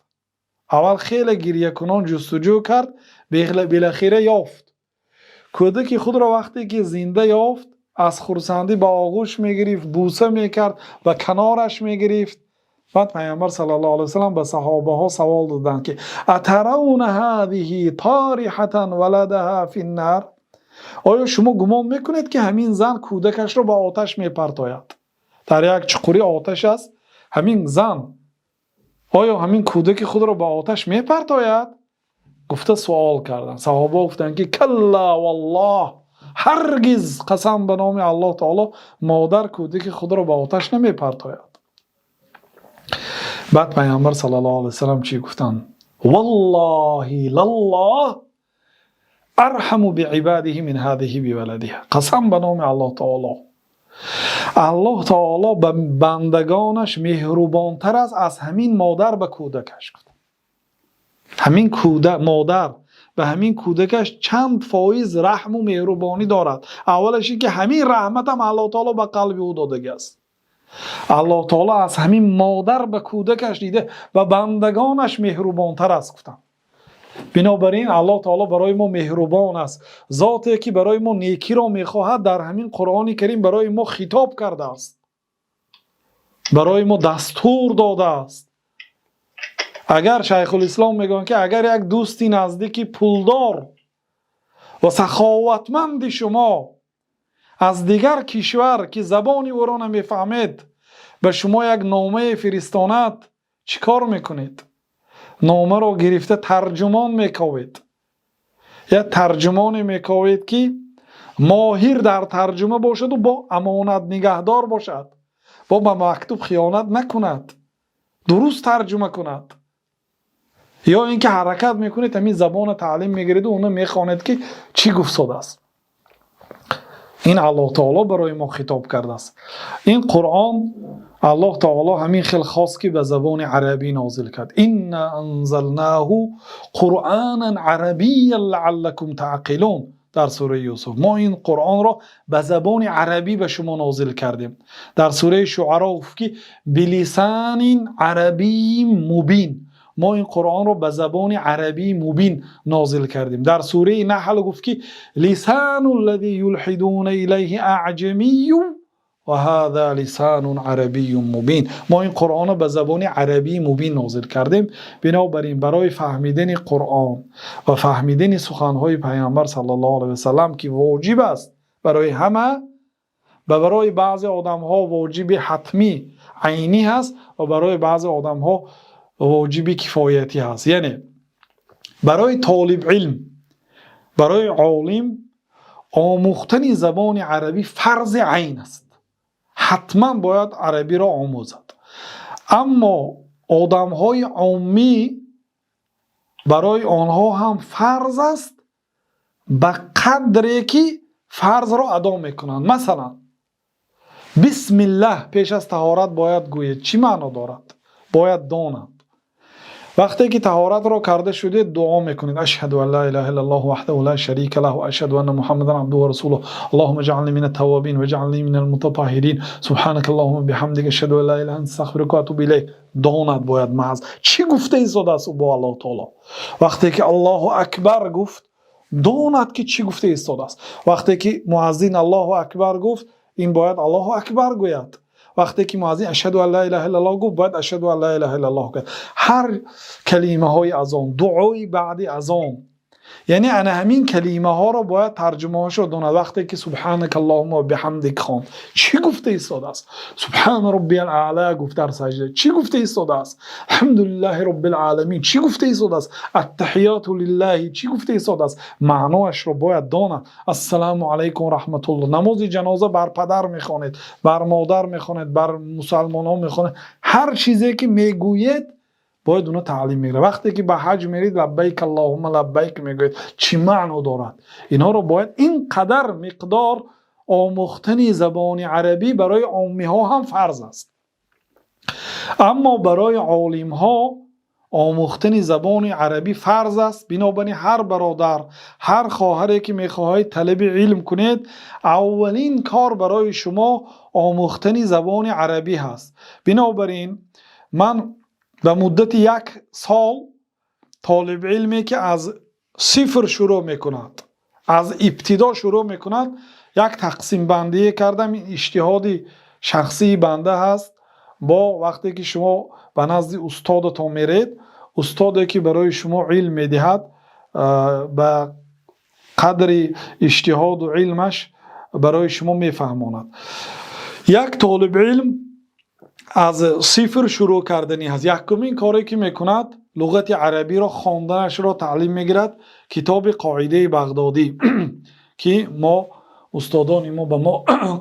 Аввал хеле гирьякунон ҷустуҷӯ кард, билахира ёфт кӯдаки худро. Вақте ки зинда ёфт, аз хурсандӣ ба оғӯш мегирифт, бӯса мекард, ба канораш мегирифт. Баъд Пайғамбар саллаллоҳу алайҳи васаллам ба саҳобаҳо савол доданд, ки «Атаравна ҳазиҳи ториҳатан валадаҳа финнар», оё шумо гумон мекунед, ки ҳамин зан кӯдакашро ба оташ мепартояд? Дар як чуқури оташ аст. Ҳамин зан оё ҳамин кӯдаки худро ба оташ мепартояд, гуфта суол карданд. Саҳобаҳо гуфтанд, ки «Калла валлоҳ», ҳаргиз, қасам ба номи Аллоҳ Таоло, модар кӯдаки худро ба оташ намепартояд. Баъд Пайғамбар саллаллоҳу алайҳи васаллам чӣ гуфтанд? «Валлоҳи лаллоҳ арҳаму биибадиҳи мин ҳазиҳи биваладиҳа». Қасам ба номи Аллоҳ Таоло, Аллоҳ Таоло ба бандагонаш меҳрубонтар аст аз ҳамин модар ба кӯдакаш, гуфт. Ҳамин кӯдак, модар ба ҳамин кӯдакаш чанд фоиз раҳму меҳрубонӣ дорад? Аввалаш ин ки ҳамин раҳматам Аллоҳ Таоло ба қалби ӯ додагиаст. Аллоҳ Таоло аз ҳамин модар ба кӯдакаш дида ба бандагонаш меҳрубонтар аст, гуфтам. Бинобар ин Аллоҳ Таоло барои мо меҳрубон аст, зоте ки барои мо некиро мехоҳад, дар ҳамин Қуръони Карим барои мо хитоб кардааст, барои мо дастур додааст. Агар, Шайхулислом мегӯянд, ки агар як дӯсти наздики пулдор ва саховатманди шумо аз дигар кишвар, ки забони ӯро намефаҳмед, ба шумо як номае фиристонад, чӣ кор мекунед? Номаро гирифта тарҷумон мековед, як тарҷумоне мековед, ки моҳир дар тарҷума бошаду бо амонатнигаҳдор бошад, бо ба мактуб хиёнат накунад, дуруст тарҷума кунад. Ё ин ки ҳаракат мекунед, ҳамин забонро таълим мегиреду уно мехонед, ки чӣ гуфтодааст. Ин Аллоҳ таоло барои мо хитоб кардааст. Ин Қуръон, Аллоҳ таоло ҳамин хел хост, ки ба забони арабӣ нозил кард. إنا أنزلناه قرآنا عربيا لعلكم تعقلون. Дар сураи Юсуф: мо ин Қуръонро ба забони арабӣ ба шумо нозил кардем. Дар сураи Шуаро гуфт, ки بلسان عربي مبين, мо ин Қуръонро ба забони арабии мубин нозил кардем. Дар сураи Наҳл гуфт, ки لسان الذي يلحدون إليه أعجمي وهذا لسان عربي مبين, мо ин Қуръонро ба забони арабии мубин нозил кардем. Бинобар ин, барои фаҳмидани Қуръон ва фаҳмидани суханҳои Пайғамбар саллаллоҳу алайҳи васаллам, ки воҷиб аст барои ҳама ва барои баъзе одамҳо воҷиби ҳатмӣ, айнӣ ҳаст ва барои баъзе одамҳо воҷиби кифоятӣ ҳаст, яъне барои толибилм, барои олим омӯхтани забони арабӣ фарзи айн аст, ҳатман бояд арабиро омӯзад. Аммо одамҳои оммӣ, барои онҳо ҳам фарз аст, ба қадре ки фарзро адо мекунанд. Масалан, бисмиллаҳ пеш аз таҳорат бояд гӯед, чӣ маъно дорад, бояд донанд. Вақте ки таҳоратро карда шудед, дуо мекунед: أشهد أن لا إله إلا الله وحده لا شريك له وأشهد أن محمدا عبده ورسوله، اللهم اجعلني من التوابين واجعلني من المتطهرين، سبحانك اللهم وبحمدك، أشهد أن لا إله إلا أنت، أستغفرك وأتوب إليك. Донад бояд маҳз, чӣ гуфта истодааст бо Аллоҳу таоло. Вақте ки Аллоҳу акбар гуфт, донад, ки чӣ гуфта истодааст. Вақте ки муаззин Аллоҳу акбар гуфт, ин бояд Аллоҳу акбар гӯяд. Вақте ки муаззин أشهد أن لا إله إلا الله гуфт, бояд أشهد أن لا إله إلا الله гӯяд. Ҳар калимаҳои азон, дуои баъди азон, яъне ана ҳамин калимаҳоро бояд тарҷумаҳошро донад. Вақте ки سبحانك اللهم بحمدك хонд, чӣ гуфта истодааст? سبحان ربي الأعلى гуфт дар саҷда, чӣ гуфта истодааст? الحمد لله رب العالمين, чӣ гуфта истодааст? التحيات لله, чӣ гуфта истодааст? Маъноашро бояд донад. السلام عليكم رحمة الله. Намози ҷаноза бар падар мехонед, бар модар мехонед, бар мусалмонҳо мехонед, ҳар чизе ки мегӯед, бояд уно таълим мегирад. Вақте ки ба ҳаҷ мерид, لبيك اللهم لبيك мегӯед, чӣ маъно дорад? Инҳоро бояд, ин қадар миқдор омӯхтани забони арабӣ барои оммиҳо ҳам фарз аст. Аммо барои олимҳо омӯхтани забони арабӣ фарз аст. Бинобар ин, ҳар бародар, ҳар хоҳаре ки мехоҳед талаби илм кунед, аввалин кор барои шумо омӯхтани забони арабӣ ҳаст. Бинобар ин, ман ба муддати як сол толибилме ки аз сифр шурӯъ мекунад, аз ибтидо шурӯъ мекунад, як тақсимбандие кардам. Ин иҷтиҳоди шахсии банда ҳаст. Бо вақте ки шумо ба назди устодатон меред, устоде ки барои шумо илм медиҳад, ба қадри иҷтиҳоду илмаш барои шумо мефаҳмонад. Як толибилм аз сифр шурӯъ карданӣ ҳаст, якумин коре ки мекунад, луғати арабиро хонданашро таълим мегирад. Китоби Қоидаи Бағдодӣ, ки мо устодони мо ба мо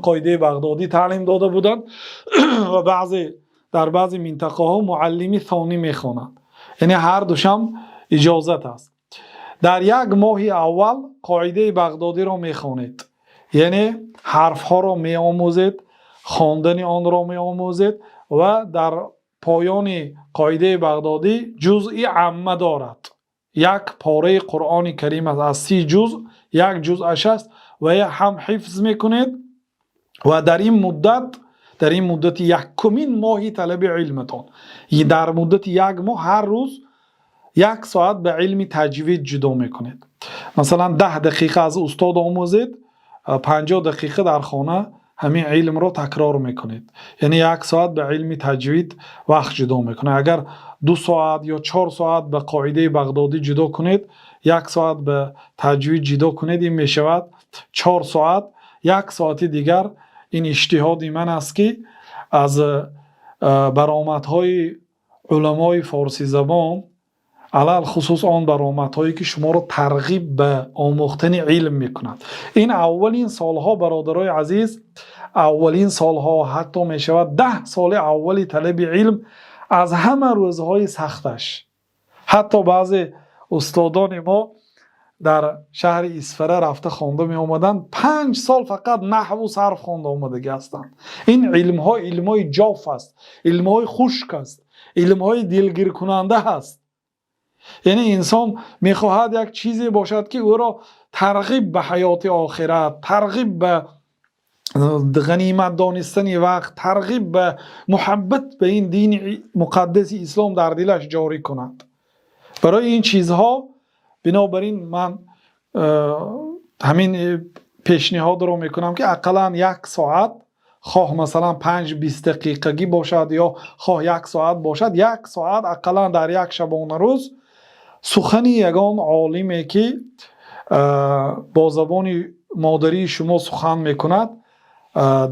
Қоидаи Бағдодӣ таълим дода буданд ва баъзе дар баъзе минтақаҳо Муаллими сонӣ мехонанд, яъне ҳар душам иҷозат аст. Дар як моҳи аввал Қоидаи Бағдодиро мехонед, яъне ҳарфҳоро меомӯзед, хондани онро меомӯзед ва дар поёни Қоидаи Бағдодӣ ҷузъи амма дорад, як пораи Қуръони Карим аст, аз 30 ҷузъ як ҷузъаш аст ва ҳам ҳифз мекунед. Ва дар ин муддат, дар ин муддати якумин моҳи талаби илматон, дар муддати як моҳ ҳар рӯз як соат ба илми таҷвид ҷудо мекунед. Масалан, 10 дақиқа аз устод омӯзед, 50 дақиқа дар хона ҳамин илмро такрор мекунед, яъне як соат ба илми таҷвид вақт ҷудо мекунед. Агар 2 соат ё 4 соат ба Қоидаи Бағдодӣ ҷудо кунед, як соат ба таҷвид ҷудо кунед, ин мешавад 4 соат. Як соати дигар, ин иҷтиҳоди ман аст, ки аз баромадҳои уламои форсизабон, алалхусус он баромадҳое ки шуморо тарғиб ба омӯхтани илм мекунад. Ин аввалин солҳо, бародарои азиз, аввалин солҳо, ҳатто мешавад 10 соли аввали талаби илм, аз ҳама рӯзҳои сахташ. Ҳатто баъзе устодони мо Дар шаҳри Исфара рафта хонда меомаданд. 5 сол фақат наҳву сарф хонда омадагӣ ҳастанд. Ин илмҳо илмҳои ҷоф аст, илмҳои хушк аст, илмҳои дилгиркунанда ҳаст. Яъне инсон мехоҳад як чизе бошад, ки ӯро тарғиб ба ҳаёти охират, тарғиб ба ғанимат донистани вақт, тарғиб ба муҳаббат ба ин дини муқаддаси ислом дар дилаш ҷорӣ кунад. Барои ин чизҳо, бинобар ин, ман ҳамин пешниҳодро мекунам, ки ақаллан як соат, хоҳ масалан 5-20 дақиқагӣ бошад ё хоҳ як соат бошад, як соат ақаллан дар як шабонарӯз сухани ягон олиме, ки бо забони модарии шумо сухан мекунад,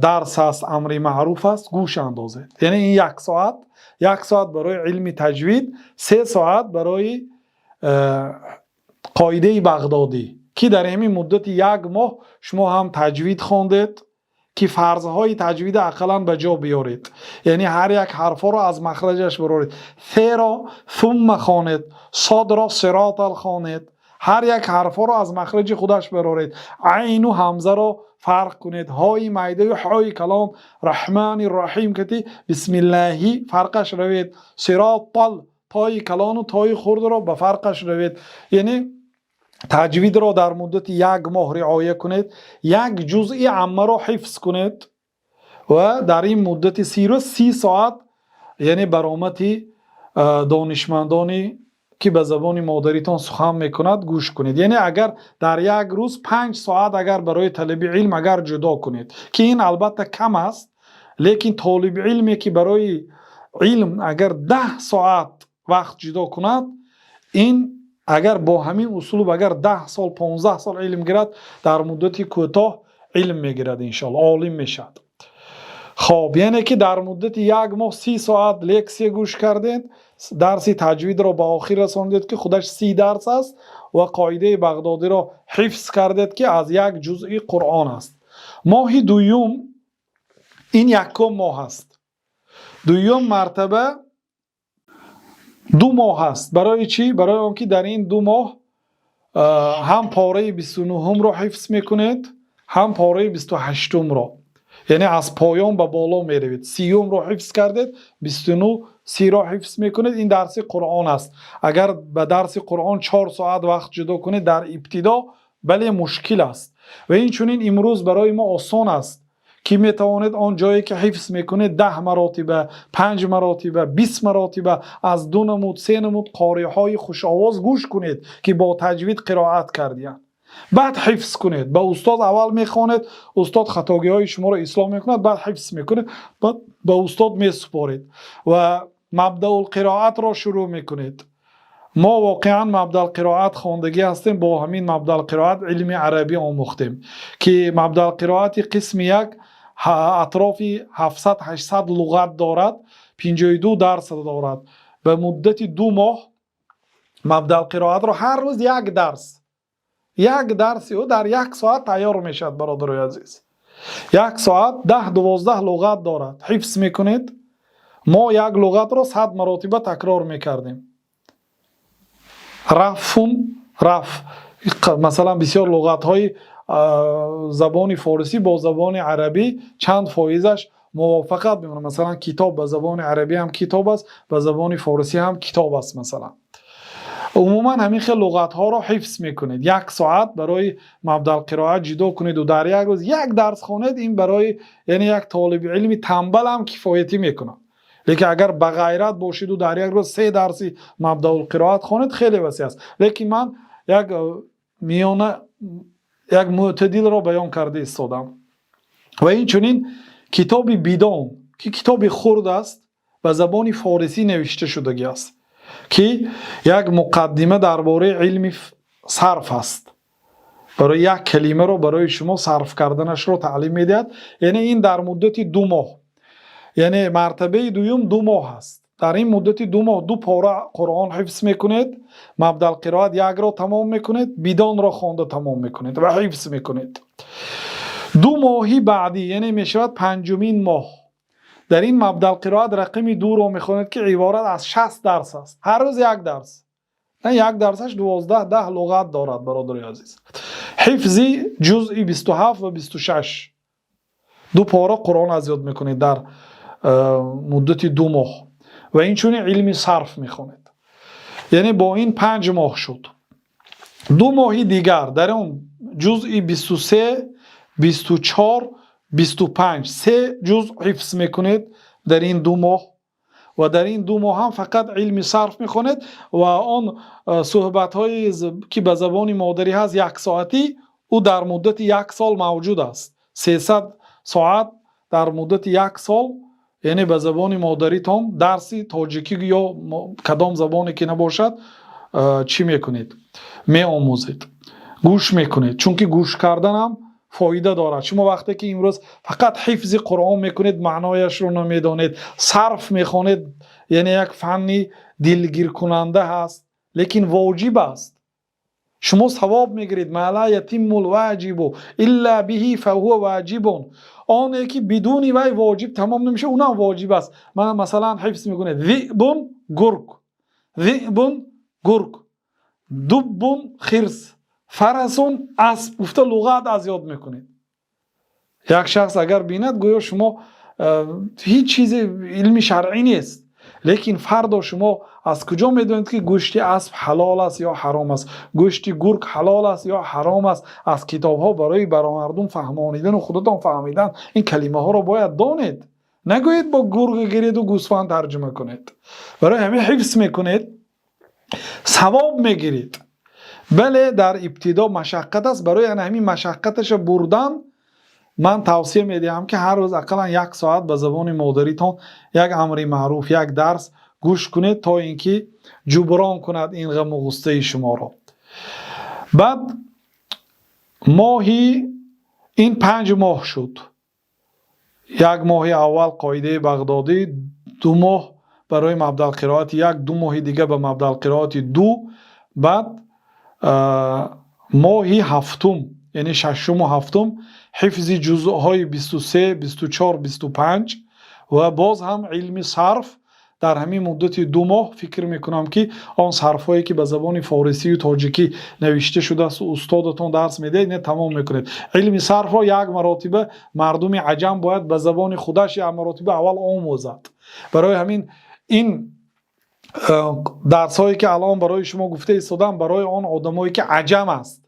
дарс аст, амри маъруф аст, гӯш андозед. Яъне ин як соат, як соат барои илми таҷвид, 3 соат барои қоидаи Бағдодӣ, ки дар ҳамин муддати як моҳ шумо ҳам таҷвид хондед, ки фарзҳои таҷвида ақаллан ба ҷо биёред, яъне ҳар як ҳарфҳоро аз махраҷаш бароред, феро фумма хонед, содро сиротал хонед, ҳар як ҳарфҳоро аз махраҷи худаш бароред, айну ҳамзаро фарқ кунед, ҳои майдаю ҳои калон, раҳмани раҳим кати бисмиллаҳи фарқаш равед, сиротал тои калону тои хурдро ба фарқаш равед. Яъне таҷвидро дар муддати як моҳ риоя кунед, як ҷузъи аммаро ҳифз кунед ва дар ин муддати 30 рӯз 30 соат, яъне баромати донишмандоне, ки ба забони модаритон сухан мекунад, гӯш кунед. Яъне агар дар як рӯз 5 соат агар барои талаби илм агар ҷудо кунед, ки ин албатта кам аст, лекин толиби илме, ки барои илм агар 10 соат вақт ҷудо кунад, ин агар бо ҳамин услуб агар 10 сол, 15 сол илм гирад, дар муддати кӯтоҳ илм мегирад, иншоалло, олим мешавад. Хоб, яъне ки дар муддати як моҳ 30 соат лексия гӯш кардед, дарси таҷвидро ба охир расондед, ки худаш 30 дарс аст, ва қоидаи Бағдодиро ҳифз кардед, ки аз як ҷузъи Қуръон аст. Моҳи дуюм, ин якум моҳ аст, дуюм мартаба 2 моҳ аст. Барои чӣ? Барои он ки дар ин 2 моҳ ҳам пораи 29-умро ҳифз мекунед, ҳам пораи 28-умро, яъне аз поён ба боло меравед. 30-умро ҳифз кардед, 29, 30-ро ҳифз мекунед. Ин дарси Қуръон аст. Агар ба дарси Қуръон 4 соат вақт ҷудо кунед дар ибтидо, бале, мушкил аст. Ва инчунин имрӯз барои мо осон аст, ки метавонед он ҷое ки ҳифз мекунед, 10 маротиба, 5 маротиба, 20 маротиба аз ду намуд, се намуд қориҳои хушовоз гӯш кунед, ки бо таҷвид қироат кардиянд. Баъд ҳифз кунед. Ба устод аввал мехонед, устод хатогиҳои шуморо ислоҳ мекунад, баъд ҳифз мекунед, баъд ба устод месупоред ва мабдаулқироатро шурӯъ мекунед. Мо воқеан мабдаулқироат хондагӣ ҳастем. Бо ҳамин мабдаулқироат илми арабӣ омӯхтем, ки мабдаулқироати қисми як атрофи 700-800 луғат дорад, 52 дарс дорад. Ба муддати 2 моҳ мабдаулқироатро ҳар рӯз як дарс, як дарси ӯ дар як соат тайёр мешавад. Бародарои азиз, як соат 10-12 луғат дорад, ҳифз мекунед. Мо як луғатро 100 маротиба такрор мекардем. Рафун раф, масалан, бисёр луғатҳои забони форисӣ бо забони арабӣ чанд фоизаш мувофиқат мекунад. Масалан, китоб ба забони арабӣ ҳам китоб аст, ба забони форисӣ ҳам китоб аст. Масалан, умуман ҳамин хел луғатҳоро ҳифз мекунед. Як соат барои мабдаулқироат ҷудо кунеду дар як рӯз як дарс хонед, ин барои, яъне, як толиби илми тамбал ҳам кифоятӣ мекунад. Лекин агар ба ғайрат бошиду дар як рӯз се дарси мабдаулқироат хонед, хеле васеъ аст. Лекин ман як миёна, як мӯътадилро баён карда истодам. Ва инчунин китоби Бидон, ки китоби хурд аст, ба забони форисӣ навишта шудагӣ аст, ки як муқаддима дар бораи илми сарф аст, барои як калимаро барои шумо сарф карданашро таълим медиҳад. Яъне ин дар муддати 2 моҳ, яъне мартабаи дуюм 2 моҳ аст. Дар ин муддати 2 моҳ ду пора Қуръон ҳифз мекунед, мабдаулқироат якро тамом мекунед, Бидонро хонда тамом мекунед ва ҳифз мекунед. 2 моҳи баъдӣ, яъне мешавад панҷумин моҳ, дар ин мабдаулқироат рақами дуро мехонед, ки иборат аз 60 дарс аст, ҳар рӯз як дарс. Як дарсаш 12, 10 луғат дорад, бародари азиз. Ҳифзи ҷузъи 27 ва 26, ду пора Қуръон аз ёд мекунед дар муддати 2 моҳ ва инчунин илми сарф мехонед. Яъне бо ин 5 моҳ шуд. 2 моҳи дигар дар он ҷузъи 23, 24, 25, се ҷузъ ҳифз мекунед дар ин 2 моҳ ва дар ин 2 моҳ ҳам фақат илми сарф мехонед ва он суҳбатҳое, ки ба забони модарӣ ҳаст, яксоатӣ, ӯ дар муддати як сол мавҷуд аст. 300 соат дар муддати як сол, яъне ба забони модаритон дарси тоҷикӣ ё кадом забоне ки набошад, чӣ мекунед? Меомӯзед, гӯш мекунед, чунки гӯш карданам фоида дорад. Шумо вақте ки имрӯз фақат ҳифзи Қуръон мекунед, маънояшро намедонед, сарф мехонед, яъне як фанни дилгиркунанда ҳаст, лекин воҷиб аст. Шумо савоб мегиред. ما لا يتم الواجب إلا به فهو واجب. Оне ки бидуни вай воҷиб тамом намешавад, унам воҷиб аст. Масалан, ҳифз мекунед: ذئب гург, ذئب гург, دب хирс, فرس асп гуфта луғат аз ёд мекунед. Як шахс агар бинад, гӯё шумо ҳеҷ чизе илми шаръӣ нест, лекин фардо шумо аз куҷо медонед, ки гӯшти асп ҳалол аст ё ҳаром аст, гӯшти гург ҳалол аст ё ҳаром аст? Аз китобҳо барои мардум фаҳмонидану худатон фаҳмидан ин калимаҳоро бояд донед. Нагӯед бо гург гиреду гӯсфанд тарҷума кунед. Барои ҳамин ҳифз мекунед, савоб мегиред. Бале, дар ибтидо машаққат аст. Барои ана ҳамин машаққаташа бурдан ман тавсия медиҳам, ки ҳар рӯз ақаллан як соат ба забони модаритон як амри маъруф, як дарс гӯш кунед, то ин ки ҷуброн кунад ин ғаму ғуссаи шуморо. Баъд моҳи ин 5 моҳ шуд. Як моҳи аввал қоидаи Бағдодӣ, 2 моҳ барои мабдаъ қироати як, 2 моҳи дига ба мабдаъ қироати ду. Баъд моҳи ҳафтум, яъне шашуму ҳафтум, ҳифзи ҷузъҳои 23, 24, 25 ва боз ҳам илми сарф дар ҳамин муддати 2 моҳ. Фикр мекунам, ки он сарфҳое, ки ба забони форисию тоҷикӣ навишта шудааст, устодатон дарс медиҳад, ина тамом мекунед. Илми сарфро як маротиба мардуми аҷам бояд ба забони худаш як маротиба аввал омӯзад. Барои ҳамин ин дарсҳое, ки алон барои шумо гуфта истодам, барои он одамое, ки аҷам аст,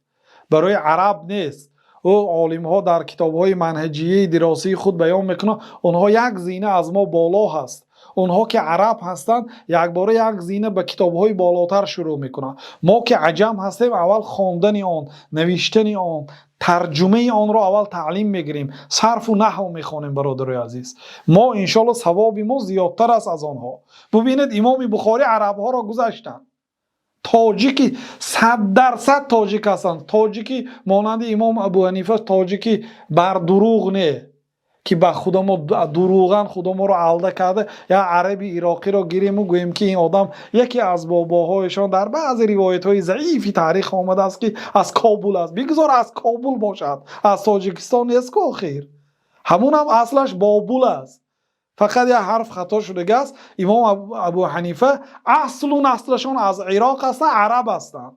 барои араб нест. Ӯ олимҳо дар китобҳои манҳаҷияи диросии худ баён мекунанд, онҳо як зина аз мо боло ҳаст. Онҳо ки араб ҳастанд, якбора як зина ба китобҳои болотар шурӯъ мекунанд. Мо ки аҷам ҳастем, аввал хондани он, навиштани он, тарҷумаи онро аввал таълим мегирем, сарфу наҳв мехонем. Бародарои азиз, мо иншоалло савоби мо зиёдтар аст аз онҳо. Бубинед, имоми Бухорӣ арабҳоро гузаштанд. Тоҷики 100% тоҷик ҳастанд. Тоҷики монанди имом Абу Ҳанифа, тоҷики бар дурӯғ не, ки ба худамо дурӯған худаморо алда карда, як араби ироқиро гирему гӯем, ки ин одам яке аз бобоҳояшон дар баъзе ривоятҳои заифи таърих омадааст, ки аз Кобул аст. Бигзор аз Кобул бошад, аз Тоҷикистон нест ку. Охир ҳамунам аслаш Бобул аст, фақат як ҳарф хато шудагааст. Имом Абу Ҳанифа аслу наслашон аз Ироқ ҳастанд, араб ҳастанд,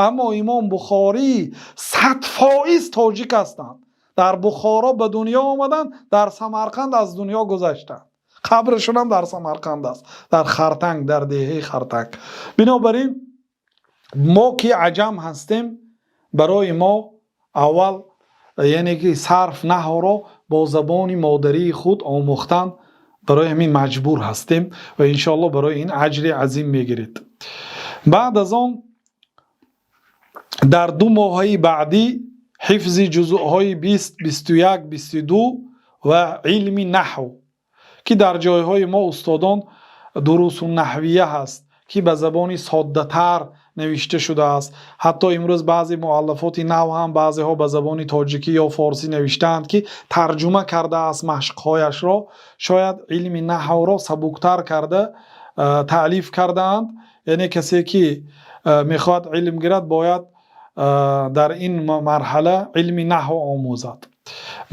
аммо имом Бухорӣ 100% тоҷик ҳастанд. Дар Бухоро ба дунё омаданд, дар Самарқанд аз дунё гузаштанд. Қабрашонам дар Самарқанд аст, дар Хартанг, дар деҳаи Хартанг. Бинобар ин мо ки аҷам ҳастем, барои мо аввал, яъне ки сарф наҳвро бо забони модарии худ омӯхтан, барои ҳамин маҷбур ҳастем ва иншоалло барои ин аҷри азим мегиред. Баъд аз он дар 2 моҳаи баъдӣ ҳифзи ҷузъҳои 20, 21, 22 ва илми наҳв, ки дар ҷойҳои мо устодон дурусу наҳвия ҳаст, ки ба забони соддатар навишта шудааст. Ҳатто имрӯз баъзе муаллафоти нав ҳам баъзеҳо ба забони тоҷикӣ ё форсӣ навиштаанд, ки тарҷума кардааст машқҳояшро, шояд илми наҳвро сабуктар карда таълиф кардаанд. Яъне касе ки мехоҳад илм гирад, бояд дар ин марҳала илми наҳв омӯзад.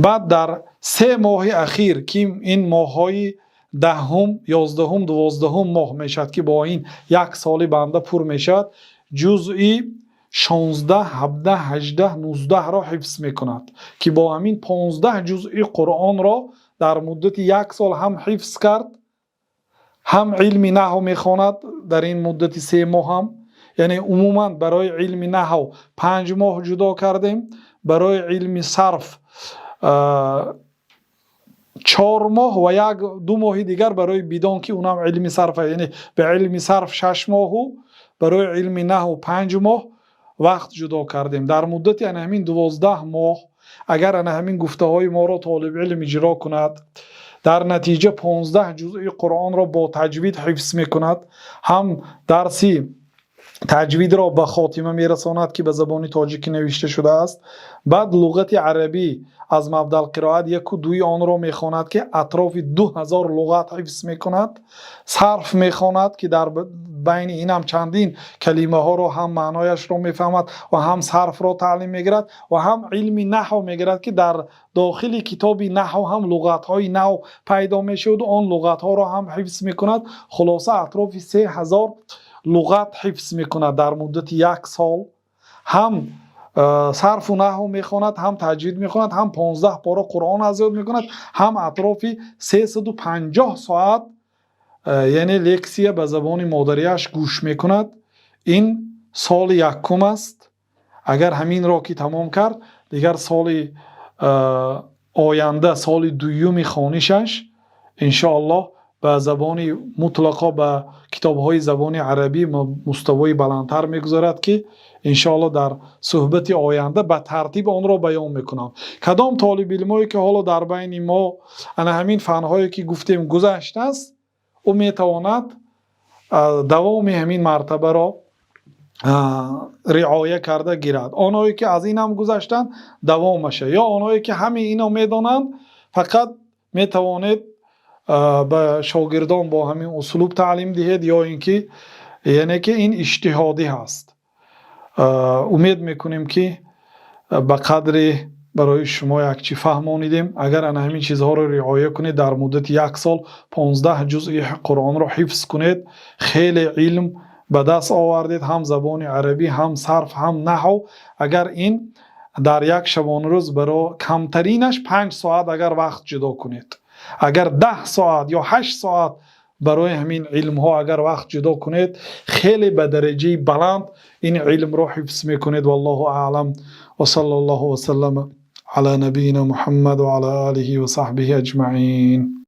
Баъд дар 3 моҳи ахир, ки ин моҳҳои 10-ум, 11-ум, 12-ум моҳ мешавад, ки бо ин як соли банда пур мешавад. ҷузъи 16, 17, 18, 19-ро ҳифз мекунад, ки бо ҳамин 15 ҷузъи Қуръонро дар муддати як сол ҳам ҳифз кард, ҳам илми наҳв мехонад дар ин муддати 3 моҳ ҳам. Яъне умуман барои илми наҳв 5 моҳ ҷудо кардем, барои илми сарф 4 моҳ ва як 2 моҳи дигар барои бидон, ки унам илми сарф, яъне ба илми сарф 6 моҳу барои илми наҳв 5 моҳ вақт ҷудо кардем. Дар муддати ана ҳамин 12 моҳ агар ана ҳамин гуфтаҳои моро толибилм иҷро кунад, дар натиҷа 15 ҷузъи Қуръонро бо таҷвид ҳифз мекунад, ҳам дарси таҷвидро ба хотима мерасонад, ки ба забони тоҷикӣ навишта шудааст. Баъд луғати арабӣ аз Мабдаъ қироат яку дуи онро мехонад, ки атрофи 2000 луғат ҳифз мекунад. Сарф мехонад, ки дар байни инам чандин калимаҳоро ҳам маънояшро мефаҳмад ва ҳам сарфро таълим мегирад ва ҳам илми наҳв мегирад, ки дар дохили китоби наҳв ҳам луғатҳои нав пайдо мешаваду он луғатҳоро ҳам ҳифз мекунад. Хулоса, атрофи 3000 луғат ҳифз мекунад дар муддати як сол. Ҳам сарфу наҳв мехонад, ҳам таҷвид мехонад, ҳам 15 пора Қуръон аз ёд мекунад, ҳам атрофи 350 соат, яъне лексия ба забони модариаш гӯш мекунад. Ин соли якум аст. Агар ҳаминро ки тамом кард, дигар соли оянда, соли дуюми хонишаш, иншоаллоҳ, ба забони мутлақо, ба китобҳои забони арабӣ муставои баландтар мегузарад, ки иншоаллоҳ дар суҳбати оянда ба тартиб онро баён мекунам. Кадом толибилмое ки ҳоло дар байни мо ана ҳамин фанҳое ки гуфтем гузаштааст, ӯ метавонад давоми ҳамин мартабаро риоя карда гирад. Онҳое ки аз ин ҳам гузаштанд, давомаша, ё онҳое ки ҳамаи ино медонанд, фақат метавонед ба шогирдон бо ҳамин услуб таълим диҳед, ё ин ки, яъне ки ин иҷтиҳодӣ ҳаст. Умед мекунем, ки ба қадре барои шумо як чӣ фаҳмонидем. Агар ана ҳамин чизҳоро риоя кунед, дар муддати як сол 15 ҷузъи Қуръонро ҳифз кунед, хеле илм ба даст овардед, ҳам забони арабӣ, ҳам сарф, ҳам наҳв. Агар ин дар як шабонарӯз баро камтаринаш 5 соат агар вақт ҷудо кунед, агар 10 соат ё 8 соат барои ҳамин илмҳо агар вақт ҷудо кунед, хеле ба дараҷаи баланд ин илмро ҳифз мекунед. Валлоҳу аълам, ва салла Аллоҳу васаллама ала набийина Муҳаммад ва ала олиҳи ва саҳбиҳи аҷмаин.